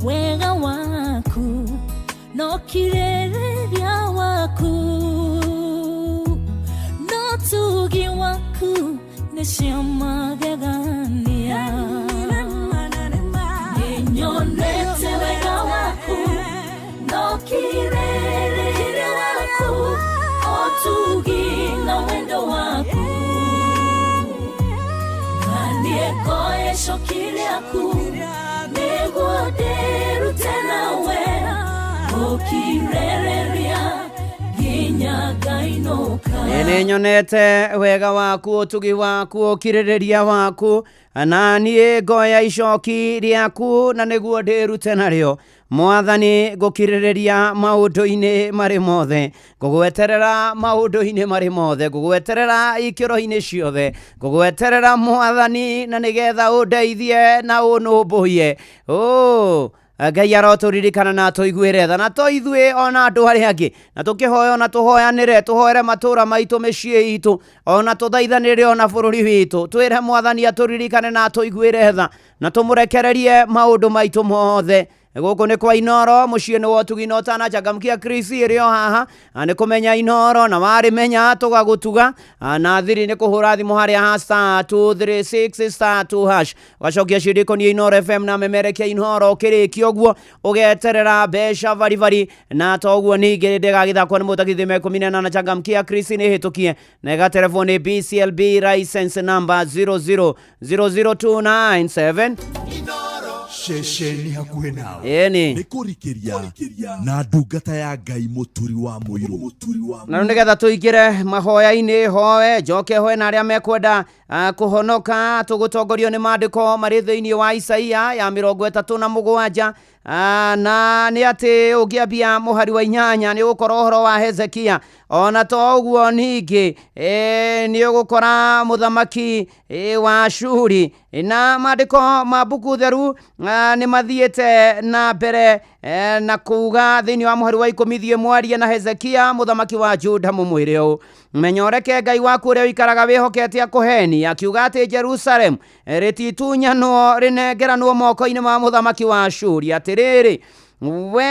wega waku no kirĩrĩria waku, no tugi waku nĩ cia magegania. Nĩnyonete wega waku no kirĩrĩria waku, ũtugi na wendo waku, na niĩ ngoya icoki rĩaku nĩguo ndĩrute nawe gũkirĩrĩria nginya ngainũka. Nĩnyonete wega waku, ũtugi waku, ũkirĩrĩria waku, na niĩ ngoya icoki rĩaku na nĩguo ndĩrute narĩo. Mwathani, ngũkirĩrĩria maũndũ-inĩ marĩ mothe, ngũgweterera maũndũ-inĩ marĩ mothe, ngũgweterera ikĩro-inĩ ciothe, ngũgweterera Mwathani na nĩgetha ũndeithie na ũnũmbũiye. Ngai arotũririkana na atũiguĩre tha, na to ithuĩ ona andũ arĩa angĩ, na tũkĩhoya ona tũhoyanĩre, tũhoere matũũra maitũ, mĩciĩ itũ, ona tũthaithanĩre ona bũrũri witũ. Twĩre Mwathani atũririkane na atũiguĩre tha, na tũmũrekererie maũndũ maitũ mothe. Gũkũ nĩ kwa Inoro, mũciĩ nĩ wa ũtugi na ũtana, changamkia Krisi ĩrĩ o haha, nĩ kũmenya Inoro na warĩmenya tũgagũtuga, na thiri nĩ kũhũra thimũ harĩa ha star 236 star 2 hash, ũgacokia ciũria ikoniĩ Inoro FM na memerekia Inoro. Ũkĩrĩkia ũguo ũgeterera mbeca baribari, na toguo ningĩ ndĩgagĩthakwo nĩ mũtakithĩ me 18. Changamkia Krisi nĩ hĩtũkie na ĩgaterebwo nĩ BCLB license number 0000297. Ceceni hakuhĩ nawe Ĩni. nĩ kũrikĩria na ndungata ya Ngai mũturi wa mũirũ. Na rĩu nĩgetha tũingĩre mahoya-inĩ, hoe njoke hoe na arĩa mekwenda kũhonoka, tũgũtongorio nĩ maandĩko marĩ thĩinĩ wa Isaia ya 37, na nĩ atĩ ũngĩambia mũhari wa 8 nĩ ũgũkora ũhoro wa Hezekia. Ona to ũguo ningĩ nĩ ũgũkora mũthamaki wa Ashuri, na maandĩko ma mbuku theru nĩ mathiĩte na mbere na kuga thĩinĩ wa mũhari wa 10, thiĩ mwarie na Hezekia mũthamaki wa Juda mũmwĩre ũũ, menya ũreke Ngai waku ũrĩa ũikaraga wĩhokete akũheni, akiuga atĩ Jerusalem rĩtitunyanwo rĩnengeranwo moko-inĩ ma mũthamaki wa Ashuri. Atĩrĩrĩ, we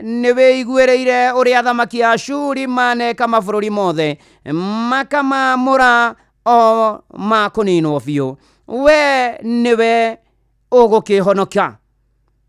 nĩ wĩiguĩrĩire ũrĩa athamaki a Ashuri maneka mabũrũri mothe, makamamũra o makũninwo biũ. We nĩwe ũgũkĩhonoka.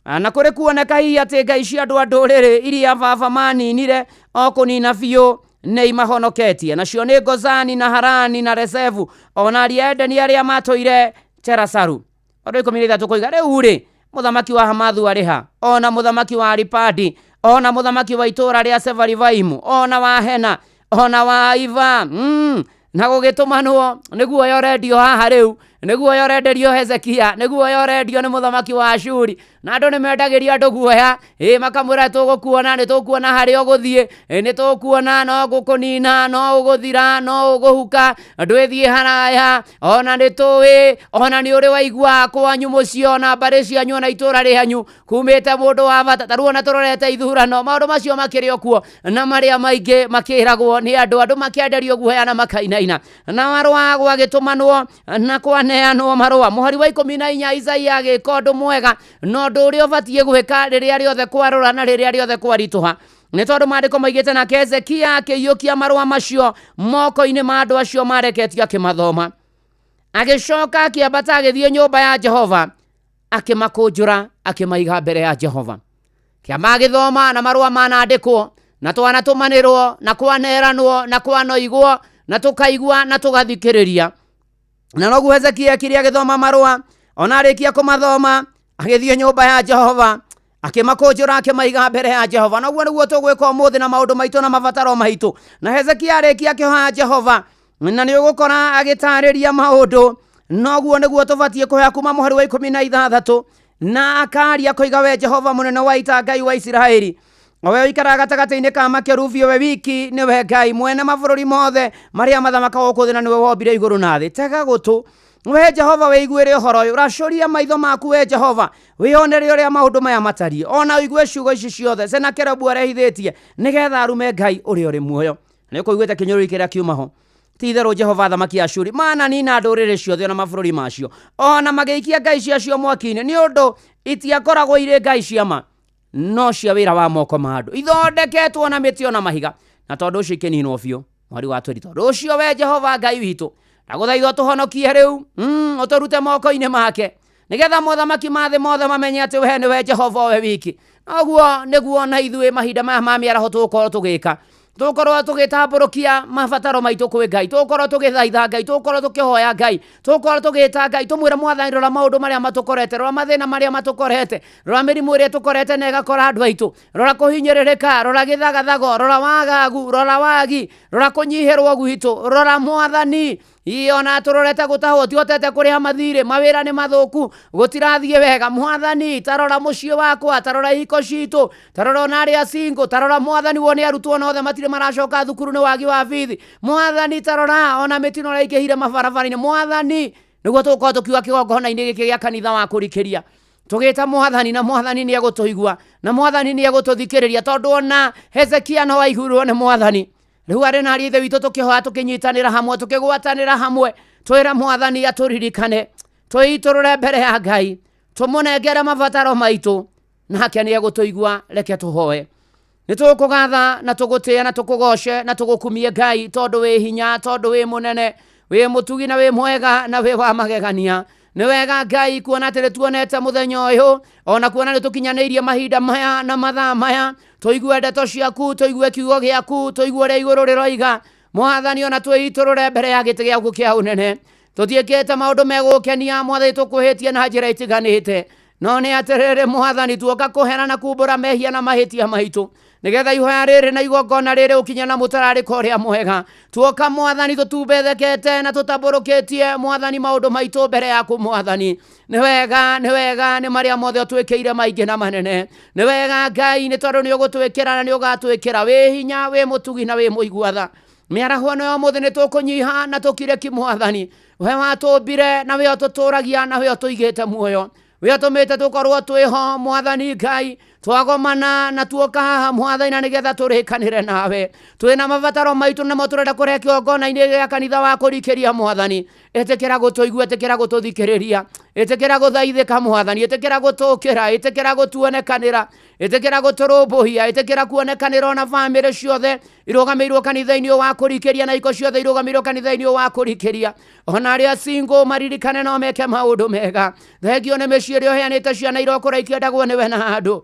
Na kũrĩ kuoneka hihi atĩ ngai cia andũ a ndũrĩrĩ iria baba maninire o kũnina biũ nĩ imahonoketie, nacio nĩ Gozani na Harani na Resevu, ona aria Edeni arĩa matũire Terasaru. Ũndũ 13 kũiga rĩu rĩ, mũthamaki wa Hamathu arĩ ha? Ona mũthamaki wa Aripadi, ona mũthamaki wa itũũra rĩa Sefarivaimu, ona wa Hena, ona wa Iva. Na gũgĩtũmanwo nĩguo yo redio haha rĩu. Nĩ guoya ũrenderio Hezekia, nĩ guoya ũrendio nĩ mũthamaki wa Ashuri. Na andũ nĩ mendagĩria andũ guoya, ĩ makamwĩra tũgũkuona, nĩ tũkuona harĩa ũgũthiĩ, ĩ nĩ tũkuona, no gũkũnina, no ũgũthira, no ũgũhuka, ndwĩthiĩ haraya, ona nĩ tũĩ, ona nĩ ũrĩ waigua kwanyu mũciĩ, ona mbarĩ cianyu, ona itũra rĩanyu kumĩte mũndũ wa bata. Ta rĩu ona tũrorete ithurano, maũndũ macio makĩrĩ o kuo, na marĩa maingĩ makĩragwo nĩ andũ, andũ makĩenderio guoya na makainaina. Na marũa gwagĩtũmanwo na kwaneanwo marũa. Mũhari wa 14, Isaia agĩka ũndũ mwega na ũndũ ũrĩa ũbatiĩ gwĩka rĩrĩa rĩothe kwarũra na rĩrĩa rĩothe kwaritũha. Nĩ tondũ maandĩko maigĩte nake Hezekia akĩiyũkia marũa macio moko-inĩ ma andũ acio mareketio akĩmathoma. Agĩcoka akĩambata agĩthiĩ nyũmba ya Jehova, akĩmakũnjũra akĩmaiga mbere ya Jehova. Kĩama agĩthoma na marũa manandĩkwo na twanatũmanĩrwo na kwaneranwo na kwanoigwo na tũkaigua na tũgathikĩrĩria. Na noguo Hezekia ekire agĩthoma marũa, ona arĩkia kũmathoma agĩthiĩ nyũmba ya Jehova akĩmakũnjũra akĩmaiga mbere ya Jehova. Noguo nĩguo tũgwĩka ũmũthĩ na maũndũ maitũ na mabataro maitũ. Na Hezekia arĩkia akĩhoya Jehova, na nĩ ũgũkora agĩtarĩria maũndũ. Noguo nĩguo tũbatiĩ kũhoya kuma mũhari wa 16, na akaria koiga we Jehova mũnene wa ita, Ngai wa Isiraeli, o we ũikaraga gatagatĩ-inĩ ka makerubi, we wiki nĩwe Ngai mwene mabũrũri mothe marĩa mathamakaga gũkũ thĩ, na nĩwe wombire igũrũ na thĩ. Tega gũtũ we Jehova, wĩiguĩre ũhoro ũyũ, racũria maitho maku we Jehova, wĩonere ũrĩa maũndũ maya matariĩ, ona ũigue ciugo ici ciothe Senakeribu arehithĩtie nĩgetha arume Ngai ũrĩa ũrĩ muoyo. Nĩ ũkũiguĩte kĩnyũrũri kĩrĩa kiuma ho. Ti itherũ Jehova athamaki a Ashuri mananina ndũrĩrĩ ciothe ona mabũrũri macio, ona magĩikia ngai ciacio mwaki-inĩ, nĩ ũndũ itiakoragwo irĩ ngai cia ma, no cia wĩra wa moko ma andũ, ithondeketwo na mĩtĩ ona mahiga, na tondũ ũcio ikĩninwo biũ. Mweri wa tweri, tondũ ũcio we Jehova Ngai witũ, ndagũthaitha ũtũhonokie rĩu, ũtũrute moko-inĩ make, nĩgetha mothamaki ma thĩ mothe mamenye atĩ we nĩwe Jehova we wiki. Noguo nĩguo na ithuĩ mahinda maya ma mĩaraho tũgũkorwo tũgĩka, tũgũkorwo tũgĩtambũrũkia mabataro maitũ kwĩ Ngai, tũgũkorwo tũgĩthaitha Ngai, tũgũkorwo tũkĩhoya Ngai, tũgũkorwo tũgĩta Ngai, tũmwĩre Mwathani, rora maũndũ marĩa matũkorete, rora mathĩna marĩa matũkorete, rora mĩrimũ ĩrĩa tũkorete na ĩgakora andũ aitũ, rora kũhinyĩrĩrĩka, rora gĩthagathago, rora wagagu, rora wagi, rora kũnyihĩrwo gwitũ, rora Mwathani, ona tũrorete gũtahwo, tihotete kũrĩha mathirĩ, mawĩra nĩ mathũku, gũtirathiĩ wega. Mwathani, tarora mũciĩ wakwa, tarora ihiko citũ, tarora ona arĩa single, tarora Mwathani wone arutwo othe matirĩ maracoka thukuru nĩ wagi wa bithi. Mwathani, tarora ona mĩtino ĩrĩa ĩingĩhire mabarabara-inĩ. Mwathani, nĩguo tũgũkorwo tũkiuga kĩgongona-inĩ gĩkĩ gĩa kanitha wa kũrikĩria, tũgĩta Mwathani, na Mwathani nĩ egũtũigua, na Mwathani nĩ egũtũthikĩrĩria, tondũ ona Hezekia no aiguirwo nĩ Mwathani. Rĩu arĩ na ariũ a Ithe witũ tũkĩhoya, tũkĩnyitanĩra hamwe, tũkĩgwatanĩra hamwe, twĩra Mwathani atũririkane, twĩitũrũre mbere ya Ngai, tũmũnengere mabataro maitũ, nake nĩ egũtũigua. Reke tũhoe. Nĩ tũkũgatha na tũgũtĩe na tũkũgoce na tũgũkumie Ngai, tondũ wĩ hinya, tondũ wĩ mũnene, wĩ mũtugi na wĩ mwega na wĩ wa magegania. Nĩ wega Ngai kuona atĩ nĩ tuonete mũthenya ũyũ, ona kuona nĩ tũkinyanĩirie mahinda maya na mathaa maya, tũigue ndeto ciaku, tũigue kiugo gĩaku, tũigue ũrĩa igũrũ rĩroiga. Mwathani, ona twĩitũrũre mbere ya gĩtĩ gĩaku kĩa ũnene. Tũtiĩkĩte maũndũ megũkenia Mwathani, tũkwĩhĩtie na njĩra itiganĩte, no nĩ atĩrĩrĩ Mwathani, tuoka kũhera na kumbũra mehia na mahĩtia maitũ, nĩgetha ihoya rĩrĩ na igongona rĩrĩ ũkinye na mũtararĩko ũrĩa mwega. Tuoka Mwathani tũtumbethekete na tũtambũrũkĩtie Mwathani maũndũ maitũ mbere yaku Mwathani. Nĩ wega, nĩ wega, nĩ marĩa mothe ũtwĩkĩire maingĩ na manene. Nĩ wega Ngai, nĩ tondũ nĩ ũgũtwĩkĩra na nĩ ũgatwĩkĩra. Wĩ hinya, wĩ mũtugi na wĩ mũigua tha. Mĩaraho ĩno ya ũmũthĩ nĩ tũkũnyiha na tũkire ki Mwathani. We watũmbire na we ũtũtũragia na we ũtũigĩte muoyo, we ũtũmĩte tũkorwo twĩho Mwathani Ngai. Twagomana na tuoka haha Mwathani, na nĩgetha tũrĩkanĩre nawe. Twĩna mabataro maitũ namo tũrenda kũrehe kĩgongona-inĩ gĩa kanitha wa kũrikĩria Mwathani. Ĩtĩkĩra gũtũigua, ĩtĩkĩra gũtũthikĩrĩria, ĩtĩkĩra gũthaithĩka Mwathani, ĩtĩkĩra gũtũkĩra, ĩtĩkĩra gũtuonekanĩra, ĩtĩkĩra gũtũrũmbũiya, ĩtĩkĩra kuonekanĩra ona bamĩrĩ ciothe irũgamĩirwo kanitha-inĩ wa kũrikĩria, na iko ciothe irũgamĩirwo kanitha-inĩ wa kũrikĩria. Ona arĩa single maririkane no meke maũndũ mega. Thengio nĩ mĩciĩ ĩrĩa ũheanĩte ciana irokũra ikĩendagwo nĩwe na andũ.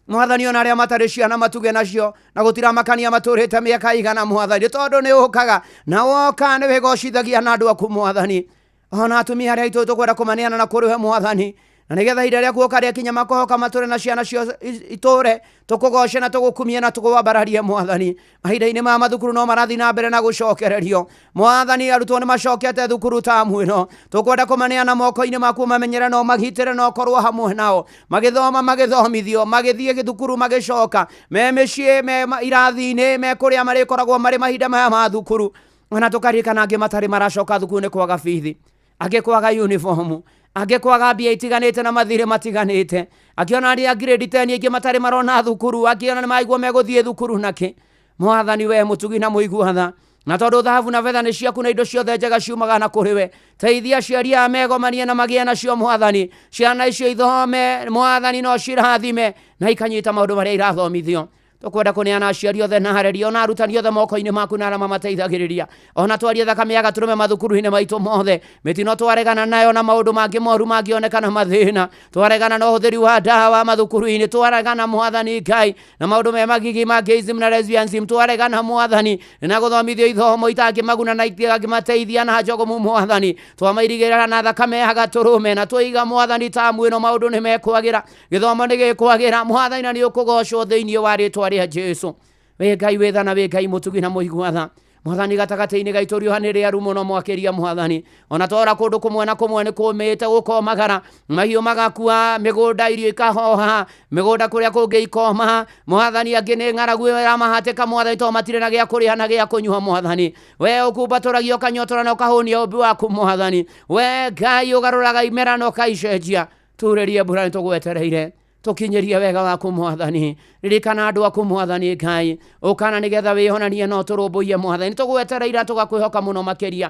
Mwathani, ona arĩa matarĩ ciana matuge nacio, na gũtiramakania matũrĩte mĩaka igana Mwathani, tondũ nĩ ũkaga na woka nĩ wĩgocithagia na andũ aku Mwathani. Ona atumia arĩa aitũ tũkwenda kũmaneana na kũrĩ we Mwathani, Na nĩgetha ihinda rĩaku ũka rĩakinya makohoka matũre na ciana cio itũre tũkũgoce na tũgũkumie na tũkũwambararie mwathani. Mahinda-inĩ ma mathukuru no marathiĩ na mbere na gũcokererio mwathani. Arutwo nĩ macokete thukuru tamu ĩno, tũkwenda kũmaneana moko-inĩ maku, mamenyere no magitĩre na ũkorwo hamwe nao magĩthoma, magĩthomithio, magĩthiĩ thukuru, magĩcoka me mĩciĩ, me irathi-inĩ, me kũrĩa marĩkoragwo marĩ mahinda maya ma thukuru. Ona tũkaririkana angĩ matarĩ maracoka thukuru nĩ kwaga bithi, angĩ kwaga uniform, angĩ kwaga mbia itiganĩte na mathirĩ matiganĩte, angĩ ona arĩa grade 10 aingĩ matarĩ marona thukuru, angĩ ona nĩmaigua megũthiĩ thukuru nakĩ. Mwathani we mũtugi na mũigua tha, na tondũ thahabu na betha nĩ ciaku na indo ciothe njega ciumaga na kũrĩ we, teithia aciari aya megomanie na magĩe nacio mwathani. Ciana icio ithome mwathani, no cirathime na ikanyita maũndũ marĩa irathomithio. Tũkwenda kũneana aciari othe na areri ona arutani othe moko-inĩ maku na arĩa mamateithagĩrĩria. Ona twarie thakame ya gatũrũme mathukuru-inĩ maitũ mothe. Mĩtino twaregana nayo na maũndũ mangĩ moru mangĩonekana mathĩna, twaregana na ũhũthĩri wa ndawa mathukuru-inĩ, twaregana mwathani Ngai na maũndũ me magigi ma gayism na lesbianism, twaregana mwathani na gũthomithio ithomo itangĩmaguna na itangĩmateithia na njogomu mwathani. Twamairigĩrĩra na thakame ya gatũrũme na twaiga mwathani tamu ĩno maũndũ nĩ mekwagĩra, gĩthomo nĩ gĩkwagĩra mwathani, na nĩ ũkũgocwo thĩinĩ wa rĩtwa rĩa Jesu. Wĩ Ngai wĩ tha na wĩ Ngai mũtugi na mũigua tha mwathani. Gatagatĩ-inĩ gaitũ riũa nĩ rĩaru mũno mwakĩria mwathani. Ona twora kũndũ kũmwe na kũmwe nĩ kũmĩte gũkomagara, mahiũ magakua, mĩgũnda irio ikahoha, mĩgũnda kũrĩa kũngĩ ikoma mwathani. Angĩ nĩ ng'aragu ĩramahatĩka mwathani, tondũ matirĩ na gĩa kũrĩa na gĩa kũnyua mwathani. We ũkumbatũragia ũkanyotora na ũkahũnia ũmbi waku mwathani. We Ngai ũgarũraga imera na ũkaicenjia, turĩrie mbura nĩ tũgwetereire, tũkinyĩrie wega waku mwathani. Ririkana andũ aku mwathani Ngai, ũkana nĩgetha wĩhonanie no tũrũmbũiye mwathani. Tũgwetereire tũgakwĩhoka mũno makĩria,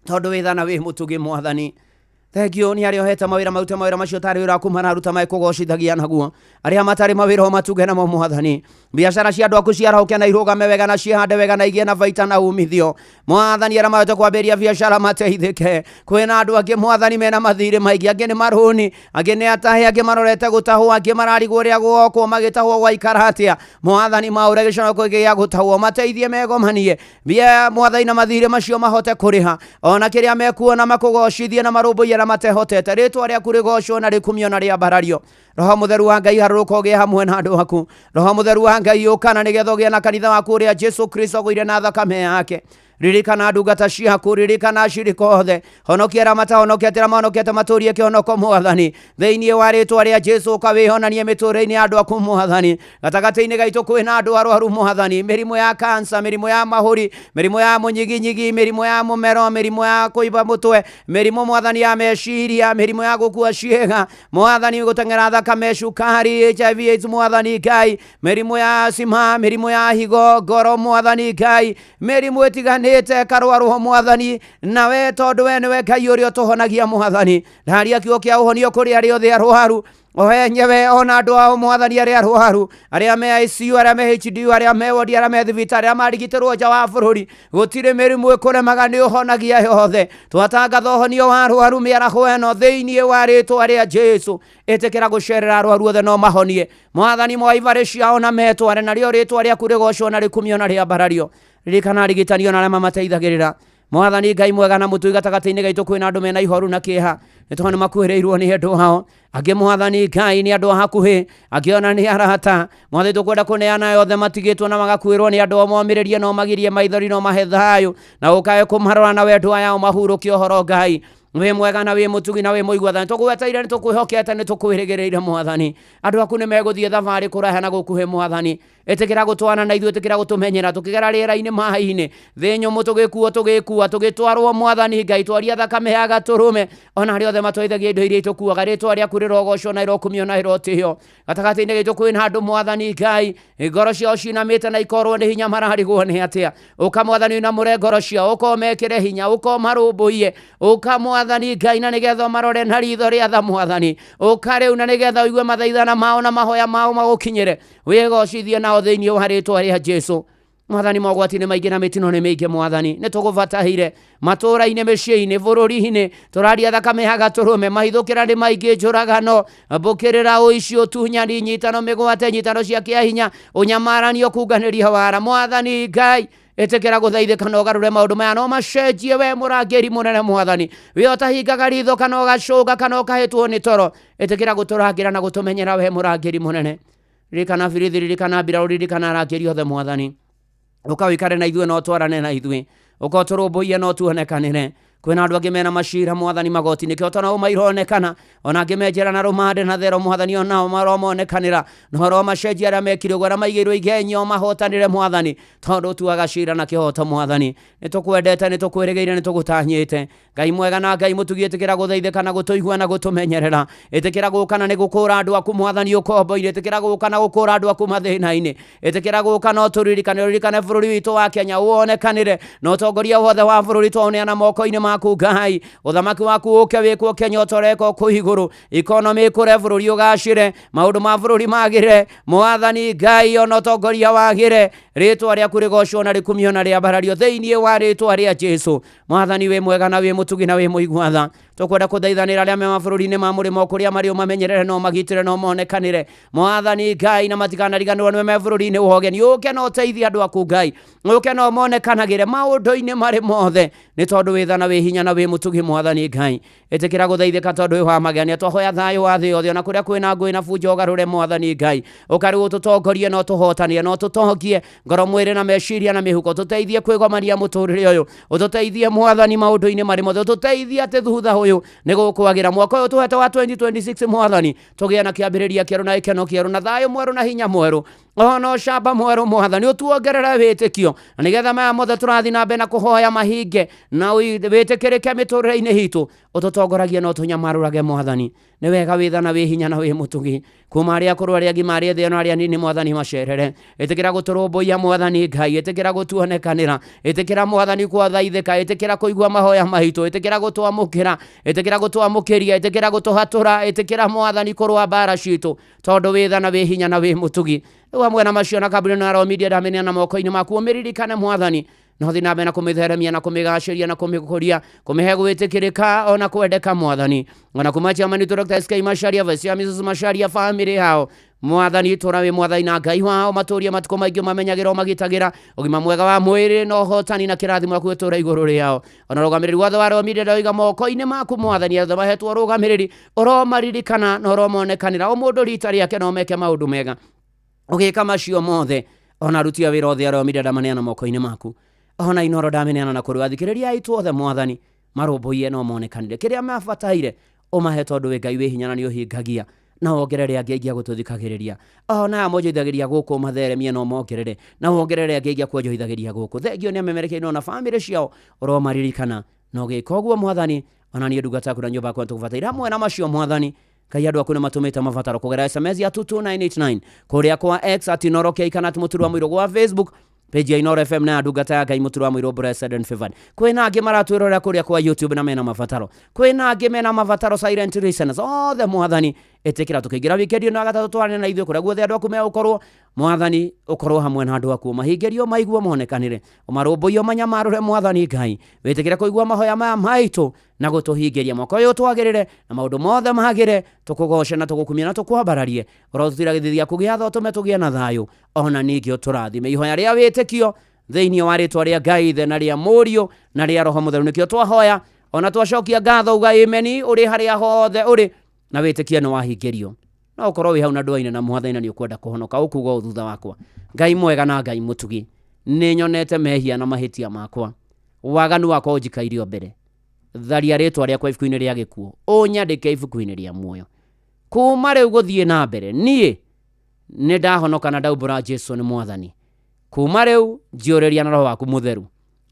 tondũ wĩ tha na wĩ mũtugi mwathani. Thengio nĩ arĩa ũhete mawĩra, marute mawĩra macio tarĩ wĩra waku mararuta mekũgocithagia naguo. Arĩa matarĩ mawĩra o matuge namo mwathani. Biacara cia andũ aku ciarahũke na irũgame wega na ciĩhande wega na igĩe na baita na umithio mwathani. Arĩa mahote kwambĩrĩria biacara mateithĩke. Kwĩna andũ angĩ mwathani mena mathirĩ maingĩ, angĩ nĩ marũni, angĩ nĩ atahe, angĩ marorete gũtahwo, angĩ mararigwo ũrĩa gwokwo magĩtahwo gwaikara atĩa mwathani. Maũre gĩconoko gĩa gũtahwo, mateithie megomanie mbia mwathani na mathirĩ macio mahote kũrĩha ona kĩrĩa mekuona, makũgocithie na marũmbũiye na matehotete. Rĩtwa rĩaku rĩgocwo na rĩkumio na rĩambarario. Roho Mũtheru wa Ngai, harũrũka ũgĩe hamwe na andũ aku. Roho Mũtheru wa Ngai, ũkana nĩgetha ũgĩe na kanitha waku ũrĩa Jesu Kristo agũire na thakame yake. Ririkana ndungata ciaku, ririkana acirika othe, honokia arĩa matahonokete, arĩa mahonokete matũrie kĩhonoko mwathani. Thĩinĩ wa rĩtwa rĩa Jesu, ũkawĩhonanie mĩtũrĩre-inĩ ya andũ aku mwathani. Gatagatĩ-inĩ gaitũ kwĩna andũ arwaru mwathani, mĩrimũ ya kansa, mĩrimũ ya mahũri, mĩrimũ ya mũnyiginyigi, mĩrimũ ya mũmero, mĩrimũ ya kũimba mũtwe, mĩrimũ mwathani ya meciria, mĩrimũ ya gũkua ciĩga mwathani, gũteng'era thakame, cukari, HIV AIDS mwathani Ngai, mĩrimũ ya asima, mĩrimũ ya higo, ngoro mwathani Ngai, mĩrimũ ĩtiganĩte karwarwo mwathani. Nawe tondũ we nĩwe Ngai ũrĩa ũtũhonagia mwathani, ndaria kiugo kĩa ũhonio kũrĩ arĩa othe arwaru ohenyewe, ona andũ ao mwathani arĩa arwaru, arĩa me ICU, arĩa me HDU, arĩa me wodi, arĩa me thibitarĩ, arĩa marigitĩrwo nja wa bũrũri. Gũtirĩ mĩrimũ ĩkũremaga, nĩ ũhonagia yothe. Twatangatha ũhonio wa arwaru mĩaraho ĩno thĩinĩ wa rĩtwa rĩa Jesu. Ĩtĩkĩra gũcerera arwaru othe no mahonie mwathani, moe ibarĩ ciao na metware, narĩo rĩtwa rĩaku rĩgocwo na rĩkumio na rĩambarario. Ririkana arigitani ona arĩa mamateithagĩrĩra mwathani Ngai mwega na mũtui. Gatagatĩ-inĩ gaitũ kwĩna andũ mena ihoru na kĩeha nĩ tondũ nĩ makuhĩrĩirwo nĩ andũ ao, angĩ mwathani Ngai nĩ andũ a hakuhĩ, angĩ ona nĩ arata mwathani. Tũkwenda kũneana yothe matigĩtwo na magakuĩrwo nĩ andũ ao, momĩrĩrie no magirie maithori, no mahe thayũ na ũkae kũmarora na wendo aya mahurũkie ũhoro. Ngai wĩ mwega na wĩ mũtugi na wĩ mũigua tha, nĩtũgweteire, nĩtũkwĩhokete, nĩtũkwĩrĩgĩrĩire mwathani. Andũ aku nĩ megũthiĩ thabarĩ kũraiha na gũkuhĩ mwathani, ĩtĩkĩra gũtwana na ithuĩ, ĩtĩkĩra gũtũmenyera tũkĩgera rĩera-inĩ, maĩ-inĩ, thĩ nyũmũ, tũgĩkuo, tũgĩkua, tũgĩtwarwo mwathani Ngai. Twaria thakame ya gatũrũme ona arĩa othe matwaithagia indo iria itũkuaga. Rĩtwa rĩaku rĩrogocwo na rĩrokumio na rĩrotĩo. Gatagatĩ-inĩ gaitũ kwĩna andũ mwathani Ngai ngoro ciao cinamĩte na ikorwo nĩ hinya, mararigwo nĩ atĩa. Ũka mwathani ũinamũre ngoro ciao, ũka ũmekĩre hinya, ũka ũmarũmbũiye, ũka mwathani Ngai na nĩgetha ũmarore na ritho rĩa tha mwathani. Ũka rĩu na nĩgetha ũigue mathaithana mao na mahoya mao magũkinyĩre, wĩgocithie nao thĩinĩ wa rĩtwa rĩa Jesu mwathani. Mogwati nĩ maingĩ na mĩtino nĩ mĩingĩ mwathani, nĩ tũgũbatahire matũũra-inĩ, mĩciĩ-inĩ, bũrũri-inĩ. Tũraria thakame ya gatũrũme. Mahithũkĩra nĩ maingĩ, njũragano, mbũkĩrĩra, ũici, ũtunyani, nyitano mĩgwate, nyitano cia kĩahinya, ũnyamaranio, kunganĩria wara mwathani Ngai. Ĩtĩkĩra gũthaithĩka na ũgarũre maũndũ maya no macenjie we mũrangĩri mũnene mwathani. We ũtahingaga ritho kana ũgacũnga kana ũkahĩtwo nĩ toro. Ĩtĩkĩra gũtũrangĩra na gũtũmenyera we mũrangĩri mũnene. Ririkana birithi, ririkana mbirarũ, ririkana arangĩri othe mwathani. Ũka ũikare na ithuĩ na ũtwarane na ithuĩ. Ũka ũtũrũmbũiye na ũtuonekanĩre. Kwĩna andũ angĩ mena macira mwathani magoti nĩkĩo tona ũma ironekana ona angĩ menjera na rũmande na thero mwathani onao maromonekanĩra na ũromacenjia arĩa mekire ũguo arĩa maigĩirwo igenyo mahotanĩre mwathani tondũ ũtuaga cira na kĩhoto mwathani. Nĩtũkwendete, nĩtũkwĩrĩgĩire, nĩtũgũtanyĩte. Ngai mwega na Ngai mũtugi, ĩtĩkĩra gũthaithĩka na gũtũigua na gũtũmenyerera. Ĩtĩkĩra gũka na nĩ gũkũra andũ aku mwathani ũkombo-inĩ. Ĩtĩkĩra gũka na gũkũra andũ aku mathĩna-inĩ. Ĩtĩkĩra gũka na ũtũririkane, ũririkane bũrũri witũ wa Kenya wonekanĩre na ũtongoria wothe wa bũrũri twaũneana moko-inĩ maku Ngai. Ũthamaki waku ũke wĩkwo Kenya ũtorekwo kũu igũrũ. Ikonomi ĩkũre, bũrũri ũgacĩre, maũndũ ma bũrũri magĩre mwathani Ngai, ona ũtongoria wagĩre. Rĩtwa rĩaku rĩgocwo na rĩkumio na rĩambarario thĩinĩ wa rĩtwa rĩa Jesu. Mwathani wĩ mwega na wĩ mũtugi na wĩ mũigua tha. Tũkwenda kũthaithanĩra arĩa me mabũrũri-inĩ ma mũrĩmo kũrĩa marĩ ũmamenyerere na ũmagitĩre na ũmonekanĩre mwathani Ngai, na matikanariganĩrwo nĩwe me bũrũri-inĩ wa ũgeni. Ũke na ũteithie andũ aku Ngai, ũke na ũmonekanagĩre maũndũ-inĩ marĩ mothe, nĩ tondũ wĩ tha na wĩ hinya na wĩ mũtugi mwathani Ngai. Ĩtĩkĩra gũthaithĩka tondũ wĩ wa magegania. Twahoya thayũ wa thĩ yothe, ona kũrĩa kwĩna ngũĩ na bunjo ũgarũre mwathani Ngai. Ũka rĩu ũtũtongorie na ũtũhotanĩre na ũtũtongie ngoro, mwĩrĩ na meciria na mĩhuko. Tũteithie kwĩgomania mũtũrĩre ũyũ, ũtũteithie mwathani maũndũ-inĩ marĩ mothe, ũtũteithie atĩ thutha ũyũ nĩ gũkwagĩra. Mwaka ũyũ tũhete wa 2026 mwathani, tũgĩe na kĩambĩrĩria kĩerũ na gĩkeno kĩerũ na thayũ mwerũ na hinya mwerũ ona ũcamba mwerũ mwathani. Ũtuongerere wĩtĩkio na nĩgetha maya mothe tũrathiĩ na mbere na kũhoya mahinge na wĩtĩkĩrĩke mĩtũrĩre-inĩ itũ. Ũtũtongoragie na ũtũnyamarũrage mwathani. Nĩ wega wĩ tha na wĩ hinya na wĩ mũtugi. Kuma arĩa akũrũ, arĩa agima, arĩa ethĩ ona arĩa anini mwathani macerere. Ĩtĩkĩra gũtũrũmbũiya mwathani Ngai, ĩtĩkĩra gũtuonekanĩra, ĩtĩkĩra mwathani kwathaithĩka, ĩtĩkĩra kũigua mahoya maitũ, ĩtĩkĩra gũtwamũkĩra, ĩtĩkĩra gũtwamũkĩria, ĩtĩkĩra gũtũhatũra, ĩtĩkĩra mwathani kũrũa mbara citũ tondũ wĩ tha na wĩ hinya na wĩ mũtugi. Rĩu hamwe na macio na kambuni na Royal Media ndamĩneana moko-inĩ maku, ũmĩririkane mwathani na ũthiĩ na mbere na kũmĩtheremia na kũmĩgacĩria na kũmĩkũria, kũmĩhe gwĩtĩkĩrĩka ona kwendeka mwathani. Ona kuma chairman witũ Dr. SK Macharia, Vice Chairman Mrs. Macharia, family yao mwathani, tũra wĩ mwathani na Ngai wao, matũrie matukũ maingĩ ũmamenyagĩra ũmagitagĩra ũgima mwega wa mwĩrĩ na ũhotani na kĩrathimo gĩaku gĩtũũre igũrũ rĩao. Ona ũrũgamĩrĩri wothe wa Royal Media ndauga moko-inĩ maku mwathani, othe mahetwo ũrũgamĩrĩri ũromaririkana na ũromonekanĩra o mũndũ rita rĩake na ũmeke maũndũ mega. Ũgĩka macio mothe ona aruti a wĩra othe a Royal Media ndamaneana moko-inĩ maku, ona Inooro ndamĩneana na kũrĩ athikĩrĩria aitũ othe mwathani, marũmbũiye na ũmonekanĩre kĩrĩa mabataire ũmahe tondũ wĩ Ngai wĩ hinya na nĩ ũhingagia, na wongerere angĩ aingĩ a gũtũthikagĩrĩria. Ona aya monjoithagĩria gũkũ matheremie na ũmongerere, na wongerere angĩ aingĩ a kuonjoithagĩria gũkũ. Thengio nĩ amemerekia na bamĩrĩ ciao ũromaririkana na ũgĩka ũguo mwathani. Ona niĩ ndungata yaku na nyũmba yakwa nĩtũgũbataire. Hamwe na macio mwathani Ngai, andũ aku nĩ matũmĩte mabataro kũgerera SMS ya 22989 kũrĩa kwa X at Inooro K kana at Mũturi wa Mũirũ, gwa Facebook page ya Inooro FM na ya ndungata ya Ngai Mũturi wa Mũirũ Blessed and Favored. Kwĩna angĩ maratwĩrorera kũrĩa kwa YouTube na mena mabataro, kwĩna angĩ mena mabataro silent listeners othe mwathani, ĩtĩkĩra tũkĩingĩra wikendi ĩno ya gatatũ twarane na ithuĩ kũrĩa guothe andũ aku megũkorwo mwathani. Ũkorwo hamwe na andũ aku, ũmahingĩrie, ũmaigue, ũmonekanĩre, ũmarũmbũiye, ũmanyamarũre mwathani Ngai. Wĩtĩkĩre kũigua mahoya maya maitũ na gũtũhingĩria mwaka ũyũ twagĩrĩre na maũndũ mothe magĩre. Tũkũgoce na tũgũkumie na tũkwambararie. Ũrotutĩra gĩthithi gĩaku gĩa tha, ũtũme tũgĩe na thayũ, ona ningĩ ũtũrathime. Ihoya rĩa wĩtĩkio thĩinĩ wa rĩtwa rĩa Ngai Ithe na rĩa Mũriũ na rĩa Roho Mũtheru nĩkĩo twahoya ona twacokia ngatho. Uga ameni ũrĩ harĩa hothe ũrĩ na wĩtĩkie nĩ wahingĩrio. No ũkorwo wĩ hau na ndũaine na mwathani na nĩ ũkwenda kũhonoka, ũkuga ũũ thutha wakwa: Ngai mwega na Ngai mũtugi, nĩ nyonete mehia na mahĩtia makwa, waganu wakwa ũnjikairio mbere. Tharia rĩtwa rĩakwa ibuku-inĩ rĩa gĩkuũ, ũnyandĩke ibuku-inĩ rĩa muoyo. Kuma rĩu gũthiĩ na mbere niĩ nĩ ndahonoka na ndaumbũra Jesu nĩ mwathani. Kuma rĩu njiyũrĩria na roho waku mũtheru.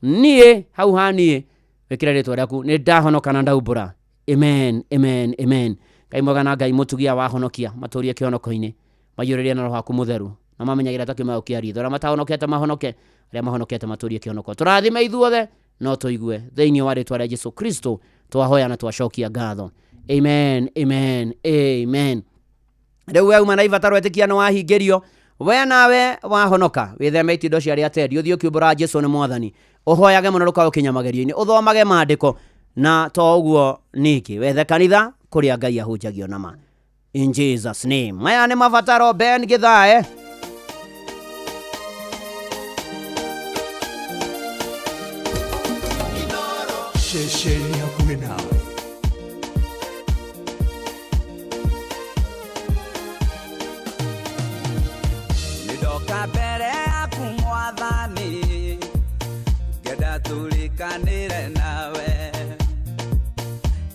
Niĩ hau ha niĩ wĩkĩre rĩtwa rĩaku, nĩ ndahonoka na ndaumbũra. Amen, amen, amen. Ngai mwega na Ngai mũtugia, wahonokia matũrie kĩhonoko-inĩ, maiyũrĩrie na roho waku mũtheru na mamenyagĩra ta kĩmeo kĩa ritho. Arĩa matahonokete mahonoke, arĩa mahonokete matũrie kĩhonoko. Tũrathime ithuothe no tũigue thĩinĩ wa rĩtwa rĩa Jesu Kristo twahoya na twacokia ngatho. Amen, amen, amen. Rĩu we uma na ibataro, ĩtĩkia nĩ wahingĩrio, we nawe wahonoka. Wĩtheme itindo cia arĩa atendi, ũthiĩ ũkiumbũra Jesu nĩ mwathani, ũhoyage mũno ndũkae ũkinya magerio-inĩ, ũthomage maandĩko, na to ũguo ningĩ wethe kanitha kũrĩa Ngai ahunjagio nama. In Jesus name. Maya nĩ mabataro Ben Githae. Ceceni hakuhĩ nawe. Ndoka mbere yaku mwathani, ngenda tũrĩkanĩre nawe,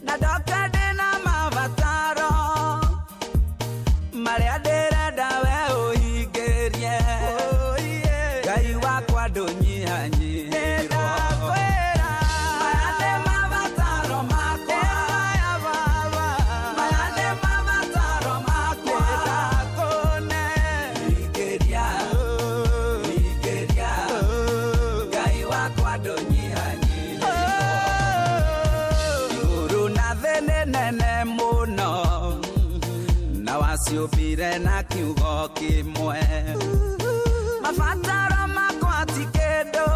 na ndoka ndĩna mabataro marĩa ndĩrenda we ũhingĩrie. Ngai wakwa ndũnyihanyihĩrwo. Maya nĩ mabataro makwa, maya nĩ mabataro makwa, ndakũne hingĩria, hingĩria, Ngai wakwa ndũnyihanyihĩrwo. Igũrũ na thĩ nĩ nene mũno, na waciũmbire na kiugo kĩmwe. Mabataro makwa ti kĩndũ,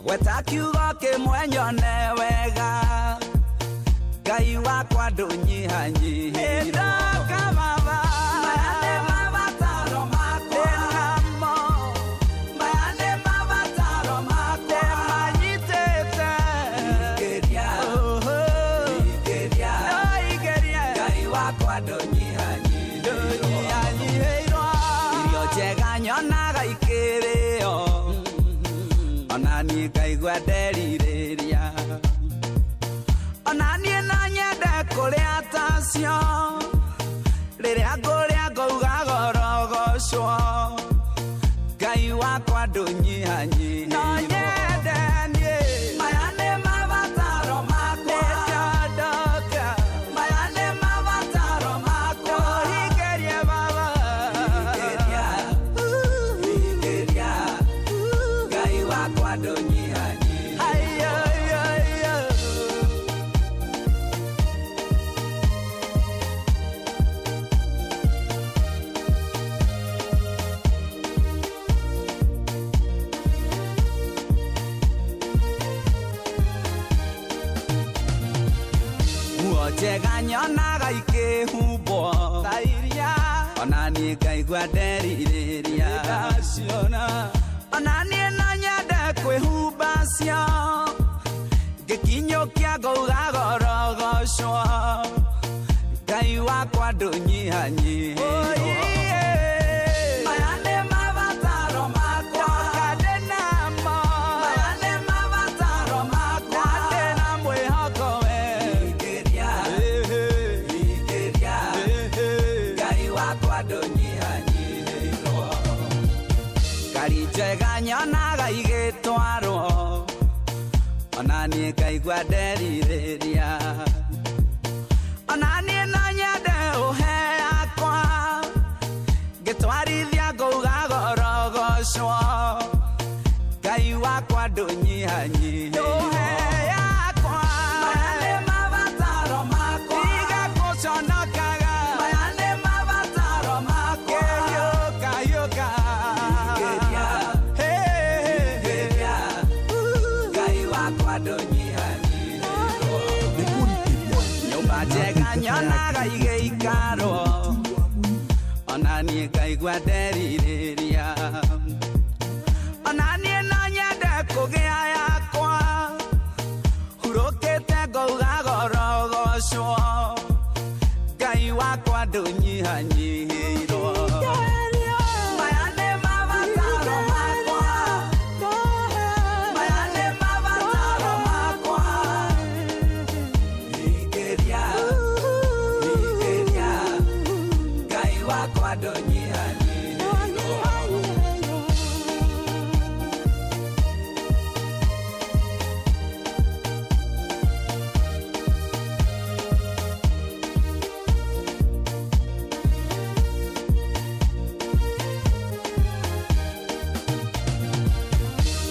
gweta kiugo kĩmwe nyone wega. Ngai wakwa ndũnyihanyihĩrwo. Maya nĩ mabataro makwa, maya nĩ mabataro makwa, manyitĩte hingĩria, hingĩria, Ngai wakwa ndũnyihanyihĩrwo. Irio njega nyonaga ikĩrĩo, ona niĩ ngaigua nderirĩria, ona niĩ no nyende kũrĩa tacio, rĩrĩa ngũrĩa ngauga gorogocwo. Ngai wakwa ndũnyihanyihĩrwo. No nyende niĩ, maya nĩ mabataro makwa, ndoka, maya nĩ mabataro makwa, hingĩria Baba, hingĩria, hingĩria, Ngai wakwa ndũnyihanyihĩrwo. Nguo njega nyonaga ikĩhumbwo, ona niĩ ngaigua nderirĩria, ona niĩ no nyende kwĩhumba cio, ngĩkinyũkia ngauga gorogocwo. Ngai wakwa ndũnyihanyihĩrwo. Maya nĩ mabataro makwa, ndĩnamo, maya nĩ mabataro makwa, ndĩna mwĩhoko we, hingĩria, hingĩria, Ngai wakwa ndũnyihanyihĩrwo. Ngari njega nyonaga igĩtwarwo, ona niĩ ngaigua nderirĩria, ona niĩ no nyende ũhe yakwa, ngĩtwarithia ngauga gorogocwo. Ngai wakwa ndũnyihanyihĩrwo. Ũhe yakwa, maya nĩ mabataro makwa, tiga gũconokaga, maya nĩ mabataro makwa, hiũka, hiũka, hingĩria, hingĩria, Ngai wakwa ndũnyihanyihĩrwo. Nyũmba njega nyonaga igĩikarwo, ona niĩ ngaigua nderirĩria, ona niĩ no nyende kũgĩa yakwa, hurũkĩte ngauga gorogocwo. Ngai wakwa ndũnyihanyihĩrwo. Maya nĩ mabataro makwa, maya nĩ mabataro makwa, hingĩria, hingĩria, Ngai wakwa ndũnyihanyihĩrwo.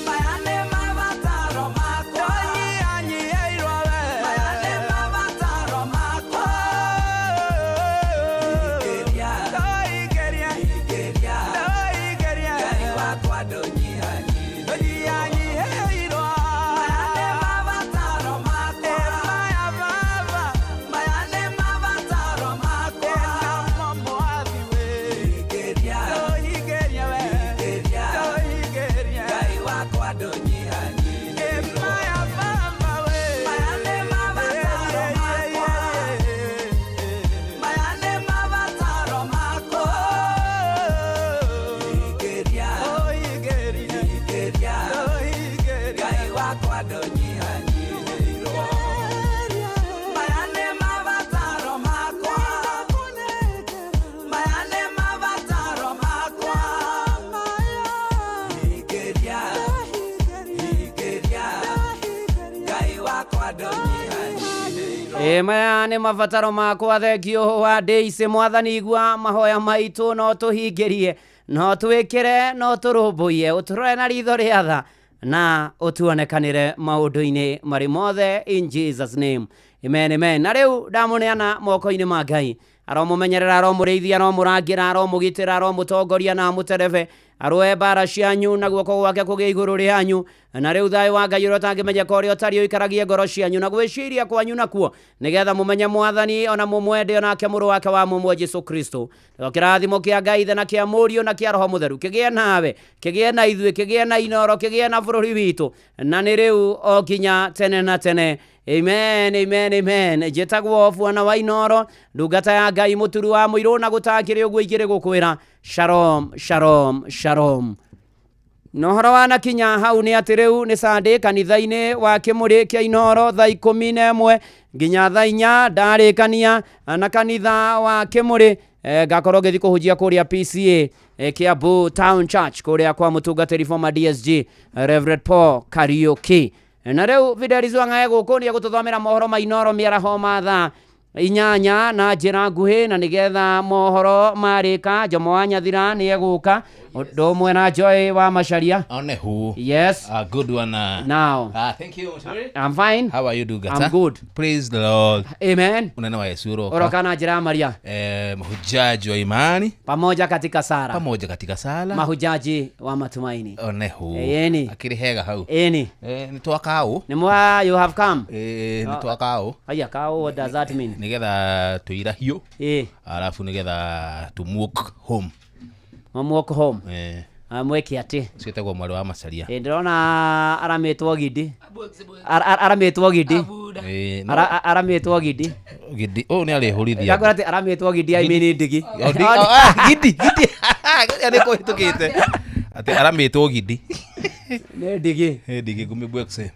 Maya nĩ mabataro makwa, ndũnyihanyihĩrwo we, maya nĩ mabataro makwa, hingĩria, hingĩria, Ĩ maya nĩ mabataro makwa thengio wa ndĩici mwathani igua mahoya maitũ no tũhingĩrie no twĩkĩre no tũrũmbũiye ũtũrore na ritho rĩa tha na ũtuonekanĩre maũndũ-inĩ marĩ mothe in Jesus name, amen, amen. Na rĩu ndamũneana moko-inĩ ma Ngai aromũmenyerera aromũrĩithia aromũrangĩra aromũgitĩra aromũtongoria na amũterebe arũe mbara cianyu na guoko gwake kũgĩe igũrũ rĩanyu na rĩu thayũ wa Ngai ũrĩa ũtangĩmenyeka ũrĩa ũtariĩ ũikaragie ngoro cianyu na gwĩciria kwanyu nakuo nĩgetha mũmenye mwathani ona mũmwende onake mũrũ wake wa mũmwe Jesu Kristo. Nakĩo kĩrathimo kĩa Ngai Ithe na kĩa Mũriũ na kĩa Roho Mũtheru kĩgĩe nawe kĩgĩe na ithuĩ kĩgĩe na Inooro kĩgĩe na bũrũri witũ na nĩ rĩu o nginya tene na tene. Amen, amen, amen. Njĩtagwo Bwana wa Inooro, ndungata ya Ngai mũturu wa mũirũ na gũtakĩrĩ ũguo igĩrĩ gũkwĩra shalom, shalom, shalom. Na ũhoro wanakinya hau nĩ atĩ rĩu nĩ Sunday kanitha-inĩ wa kĩmũrĩ kĩa Inooro thaa 11 nginya thaa 4 ndarĩkania na kanitha wa kĩmũrĩ ngakorwo ngĩthiĩ kũhunjia kũrĩa PCA Kiambu Town Church kũrĩa kwa mũtungatĩri former DSG Reverend Paul Kariuki. Na rĩu Fidelis Wang'ae gũkũ nĩ egũtũthomera mohoro ma Inooro mĩaraho ma thaa 8 na njĩra nguhĩ na nĩgetha mohoro marĩka Jomo wa Nyathira nĩ egũka ũndũ ũmwe na Joy wa Macharia. Onehu. Yes. A good one. Now. Thank you, Muturi. I'm fine. How are you, Dugata? I'm good. Praise the Lord. Amen. Unene wa Yesu uroka. Uroka na njĩra ya Maria. Mahujaji wa imani. Pamoja katika sala. Pamoja katika sala. Mahujaji wa matumaini. Onehu. Eni. Akiri hega hau. Eni. Ni twakao. Ni mwa you have come. Ni twakao. Aya kao, what does that mean? Nigetha tuirahio. Alafu nigetha to walk home. Walk home. Mweke ati. Ciĩtagwo mwarĩ wa Macharia. Ndĩrona aramĩtwo Gidi. Aramĩtwo Gidi. Aramĩtwo Gidi. Gidi. Ũyũ nĩ arĩhũrithia. Ndakora atĩ aramĩtwo Gidi, I mean Ndigi. Gidi, Gidi. Nĩ kũhĩtũkĩte. Atĩ aramĩtwo Gidi. Nĩ Ndigi. Nĩ Ndigi ngumi bwekse.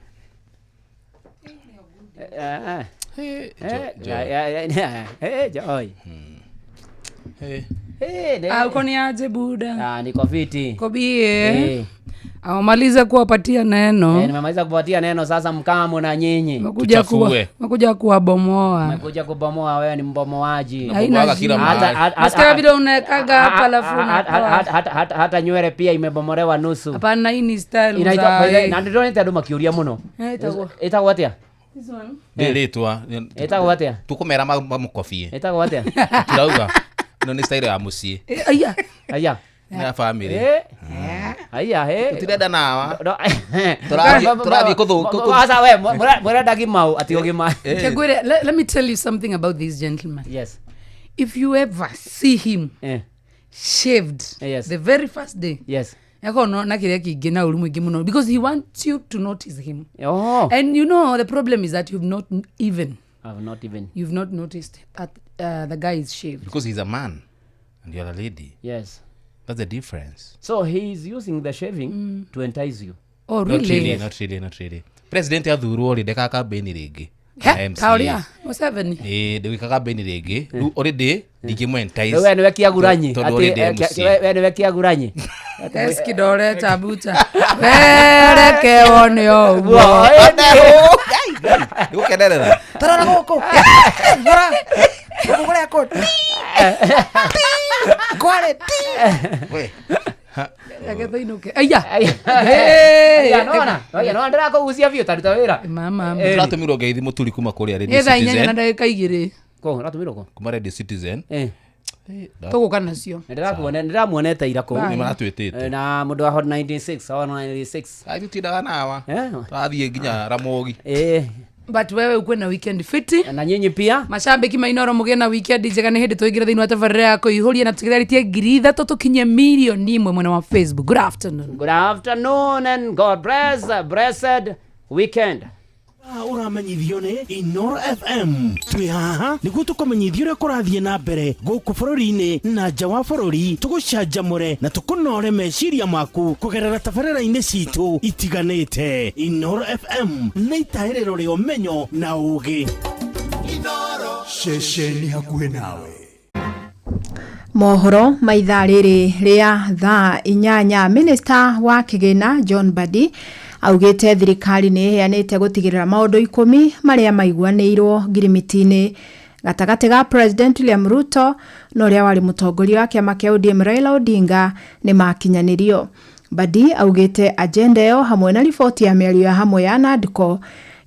Joy. Uko ni aje buda? Niko fiti. Kobie. Amaliza kuwapatia neno. Nimemaliza kuwapatia neno sasa mkamo na nyinyi. Mekuja kuwabomoa. Mekuja kubomoa, wewe ni mbomoaji. Nasikia vile unaekaga hapa alafu hata nywele pia imebomolewa nusu. Hapana, hii ni style. Inaitwa na ndio ndio andũ makĩũria mũno. Ĩtagwo atĩa? This one. Ndĩrĩtwa. Ĩtagwo atĩa? Tũkũmera mamũkobie. Ĩtagwo atĩa? Turauga. No ni style ya mũciĩ. Aya. Aya. Na family. Aya he. Tũtirenda nawa. Tũrathiĩ kũthũ. Asa we mũrenda gimau ati ũgima. Kegwire, let me tell you something about this gentleman. Yes. If you ever see him shaved the very first day. Yes. Yako na kile kingĩ na ũru mũingĩ mũno because he wants you to notice him. Oh. And you know the problem is that you've not even I've not even you've not noticed that the guy is shaved. Because he's a man and you're a lady. Yes. That's the difference. So he's using the shaving to entice you. Oh, really? Not really, not really, not really. President athurwo rĩ ndeka campaign rĩngĩ. Kauria, Museveni. Ndĩgwĩka campaign rĩngĩ. Rĩu already ndingĩmũ-entice. We nĩwe kĩaguranyi. We nĩwe kĩaguranyi. Eskidore tabuta. Wereke wone ũguo. Nĩgũkenerera. Tarora gũkũ. Rora. Gũkũ kũrĩa kũ. Kware ti. We. Reke aya. Aya nona. Aya nona ndĩrakũgucia biũ taruta wĩra. Mama. Tũratũmirwo ngeithi mũturi kuma kũrĩa Radio Citizen. Thaa 8 na ndagĩka 2. Kũ ũratũmirwo kũ? Kuma Radio Citizen. Tũgũka nacio. Nĩndĩramuonete ira kũu. Nĩmaratwĩtĩte. Na mũndũ wa Hot 96, Hot 96. Ithuĩ tindaga nawa. Tũrathiĩ nginya Ramogi. But wewe ukwe na weekend fiti. Na nyinyi pia. Mashabiki mainoro mugie na weekend njega nĩ hĩndĩ tũingĩre thĩinĩ wa tabarĩra ya kũihũria na tũkĩraritie 3,000 tũkinye milioni 1 mwena wa Facebook. Good afternoon. Good afternoon and God bless a blessed weekend. Ũramenyithio nĩ Inooro FM. Twĩ haha nĩguo tũkũmenyithie ũrĩa kũrathiĩ na mbere gũkũ bũrũri-inĩ na nja wa bũrũri, tũgũcanjamũre na tũkũnore meciria maku kũgerera tabarĩra-inĩ citũ itiganĩte. Inooro FM nĩ itahĩrĩro rĩa ũmenyo na ũũgĩ. Ceceni hakuhĩ nawe. Mohoro ma ithaa rĩrĩ rĩa thaa 8. Minister wa kĩgĩna John Mbadi Augĩte thirikari nĩ ĩheanĩte gũtigĩrĩra maũndũ 10 marĩa maiguanĩirwo ngirimiti-inĩ gatagatĩ ga President William Ruto na ũrĩa warĩ mũtongoria wa kĩama kĩa ODM Raila Odinga nĩ makinyanĩrio. Mbadi augĩte agenda ĩyo hamwe na riboti ya mĩario ya hamwe ya NADCO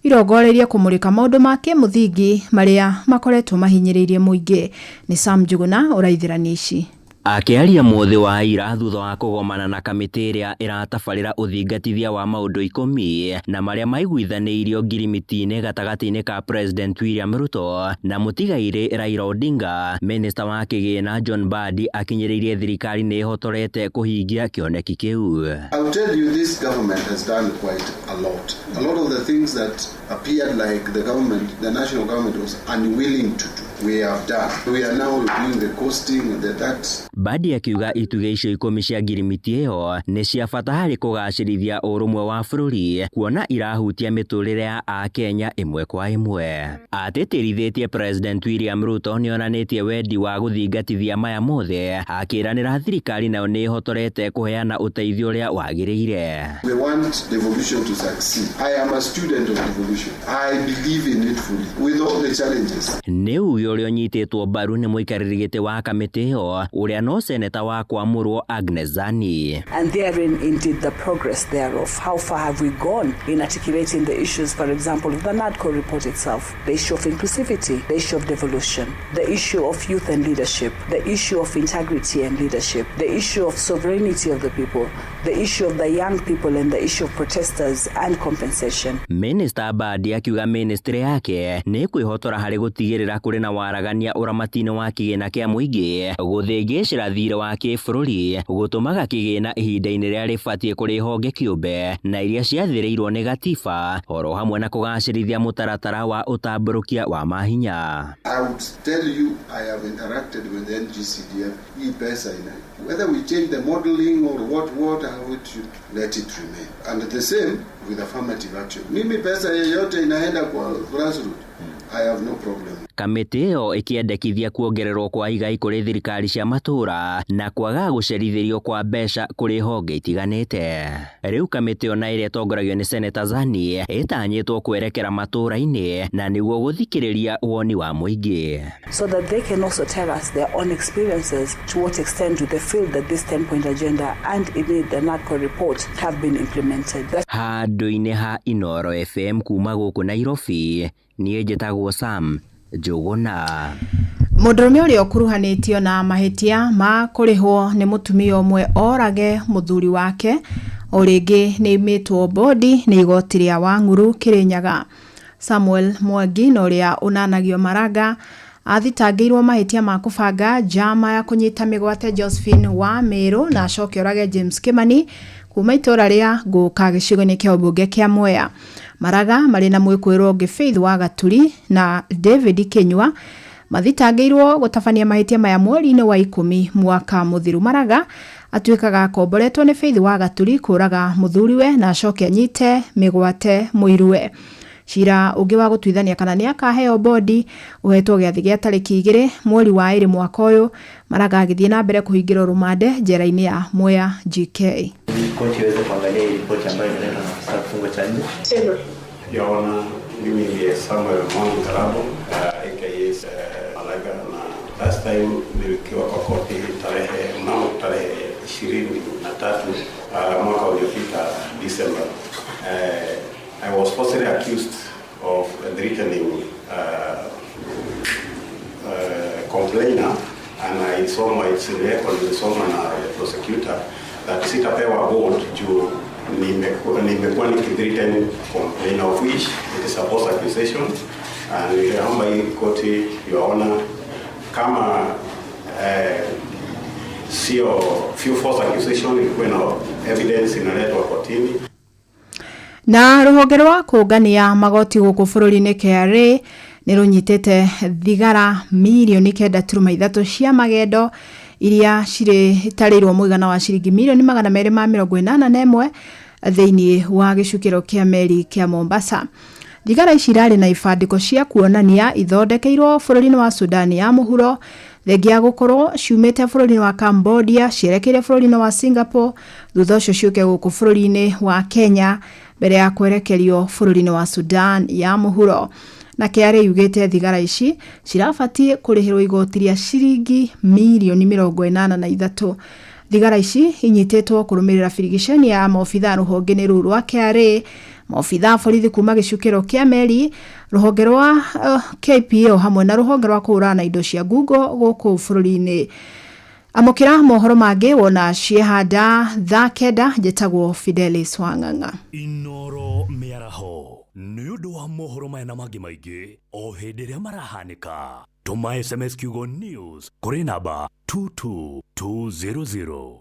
irongoreirie kũmũrĩka maũndũ ma kĩmũthingi marĩa makoretwo mahinyĩrĩirie mũingĩ. Nĩ Sam Njuguna ũraithĩrania ici. Akĩaria mũthĩ wa ira thutha wa kũgomana na kamĩtĩ ĩrĩa ĩratabarĩra ũthingatithia wa maũndũ 10 na marĩa maiguithanĩirio ngirimiti-inĩ gatagatĩ-inĩ ka President William Ruto na mũtigairĩ Raila Odinga, Minista wa kĩgĩna John Mbadi akinyĩrĩirie thirikari nĩ ĩhotorete kũhingia kĩoneki kĩu. I will tell you this government has done quite a lot. A lot of the things that appeared like the government, the national government was unwilling to do, we have done. We are now doing the costing, the that. Mbadi akiuga itugĩ icio 10 cia ngirimiti ĩyo nĩ cia bata harĩ kũgacĩrithia ũrũmwe wa bũrũri kuona irahutia mĩtũrĩre ya Akenya ĩmwe kwa ĩmwe. Atĩtĩrithĩtie President William Ruto nĩonanĩtie wendi wa gũthingatithia maya mothe, akĩranĩra thirikari nayo nĩ ĩhotorete kũheana ũteithio ũrĩa wagĩrĩire. We want devolution to succeed. I am a student of devolution. I believe in it fully, with all the challenges. Nĩ uge ũrĩa ũnyitĩtwo mbaru nĩ mũikarĩri gĩtĩ wa kamĩtĩ ĩyo ũrĩa no seneta wa kwamũrwo Agnes Zani. And therein indeed the progress thereof. How far have we gone in articulating the issues, for example, of the NADCO report itself, the issue of inclusivity, the issue of devolution, the issue of youth and leadership, the issue of integrity and leadership, the issue of sovereignty of the people, the issue of the young people and the issue of protesters and compensation. Minister Mbadi akiuga ministry yake nĩ kwĩhotora harĩ gũtigĩrĩra kũrĩ na waragania ũramati-inĩ wa kĩgĩna kĩa mũingĩ, gũthĩngĩcĩra thirĩ wa kĩbũrũri, gũtũmaga kĩgĩna ihinda-inĩ rĩrĩa rĩbatiĩ kũrĩ honge kĩũmbe na iria ciathĩrĩirwo nĩ gatiba, oro hamwe na kũgacĩrithia mũtaratara wa ũtambũrũkia wa mahinya. I would tell you I have interacted with the NGCDF, e-pesa ina. Whether we change the modeling or what, how it should, let it remain. And the same with affirmative action. Mimi pesa yeyote inaenda kwa grassroots, I have no problem. Kamĩtĩ ĩyo ĩkĩendekithia kuongererwo kwa igai kũrĩ thirikari cia matũũra na kwaga gũcerithĩrio kwa mbeca kũrĩ honge itiganĩte. Rĩu kamĩtĩ ĩyo na ĩrĩa ĩtongoragio nĩ Seneta Zani ĩtanyĩtwo kwerekera matũũra-inĩ na nĩguo gũthikĩrĩria woni wa mũingĩ. So that they can also tell us their own experiences, to what extent do they feel that this 10-point agenda and indeed the NADCO report have been implemented. Handũ-inĩ ha Inooro FM kuma gũkũ Nairobi, niĩ njĩtagwo Sam Njuguna. Mũndũrũme ũrĩa ũkuruhanĩtio na mahĩtia ma kũrĩhwo nĩ mũtumia ũmwe orage mũthuri wake o rĩngĩ nĩ aimĩtwo bodi nĩ igoti rĩa Wang'uru Kĩrĩnyaga. Samuel Mwangi na ũrĩa ũnanagio Maranga athitangĩirwo mahĩtia ma kũbanga njama ya kũnyita mĩgwate Josephine wa Meru na acoke orage James Kimani kuma itũũra rĩa Ngũka gĩcigo-inĩ kĩa ũmbunge kĩa Mwea. Maraga marĩ na mwĩkũĩrwo ũngĩ Faith wa Gaturi na David Kinyua mathitangĩirwo gũtabania mahĩtia maya mweri-inĩ wa 10 mwaka mũthiru. Maraga atuĩkaga akomboretwo nĩ Faith wa Gaturi kũraga mũthuriwe na acoke anyite mĩgwate mũiruwe. Cira ũngĩ wa gũtuithania kana nĩ akaheo bodi ũhetwo gĩathĩ gĩa tarĩki 2 mweri wa 2 mwaka ũyũ. Maraga agĩthiĩ na mbere kũhingĩrwo rũmande njera-inĩ ya Mwea GK. Koti iweze kuangalia hii ripoti ambayo imeletwa na afisa kifungo cha 4. Your Honor, mimi ndiye Samuel Mwangi Karabo, aka Malaga, na last time nilikiwa kwa koti tarehe mnamo tarehe 23 mwaka uliopita December. I was falsely accused of threatening complainer, and I saw it's in record, nilisoma na prosecutor that sitapewa board juu nimekuwa nikithreaten complainer, of which it is a false accusation. And niliomba hii koti, Your Honor, kama sio few false accusation, ilikuwa na evidence inaletwa kotini. Na rũhonge rwa kũngania magoti gũkũ bũrũri-inĩ KRA nĩ rũnyitĩte thigara mirioni 9.3 cia magendo iria citarĩirwo mũigana wa ciringi mirioni 281 thĩinĩ wa gĩcukĩro kĩa meri kĩa Mombasa. Thigara ici irarĩ na ibandĩko cia kuonania ithondekeirwo bũrũri-inĩ wa Sudan ya mũhuro, thengia gũkorwo ciumĩte bũrũri-inĩ wa Cambodia cierekeire bũrũri-inĩ wa Singapore, thutha ũcio ciũke gũkũ bũrũri-inĩ wa Kenya Mbere ya kwerekerio bũrũri-inĩ wa Sudan ya mũhuro. Na KRA yugĩte thigara ici cirabatiĩ kũrĩhĩrwo igoti rĩa ciringi mirioni 83. Thigara ici inyitĩtwo kũrũmĩrĩra birigiceni ya maobithaa rũhonge-inĩ rũu rwa KRA, maobithaa borithi kuma gĩcukĩro kĩa meri, rũhonge rwa KPO hamwe na rũhonge rwa kũhũrana na indo cia ngungo gũkũ bũrũri-inĩ. Amũkĩra mohoro mangĩ wona ciehanda thaa 9. Njĩtagwo Fidelis Wang'ang'a. Inoro mĩaraho nĩ ũndũ wa mohoro maya na mangĩ maingĩ o hĩndĩ ĩrĩa marahanĩka, tũma SMS kiugo NEWS kũrĩ namba 22200.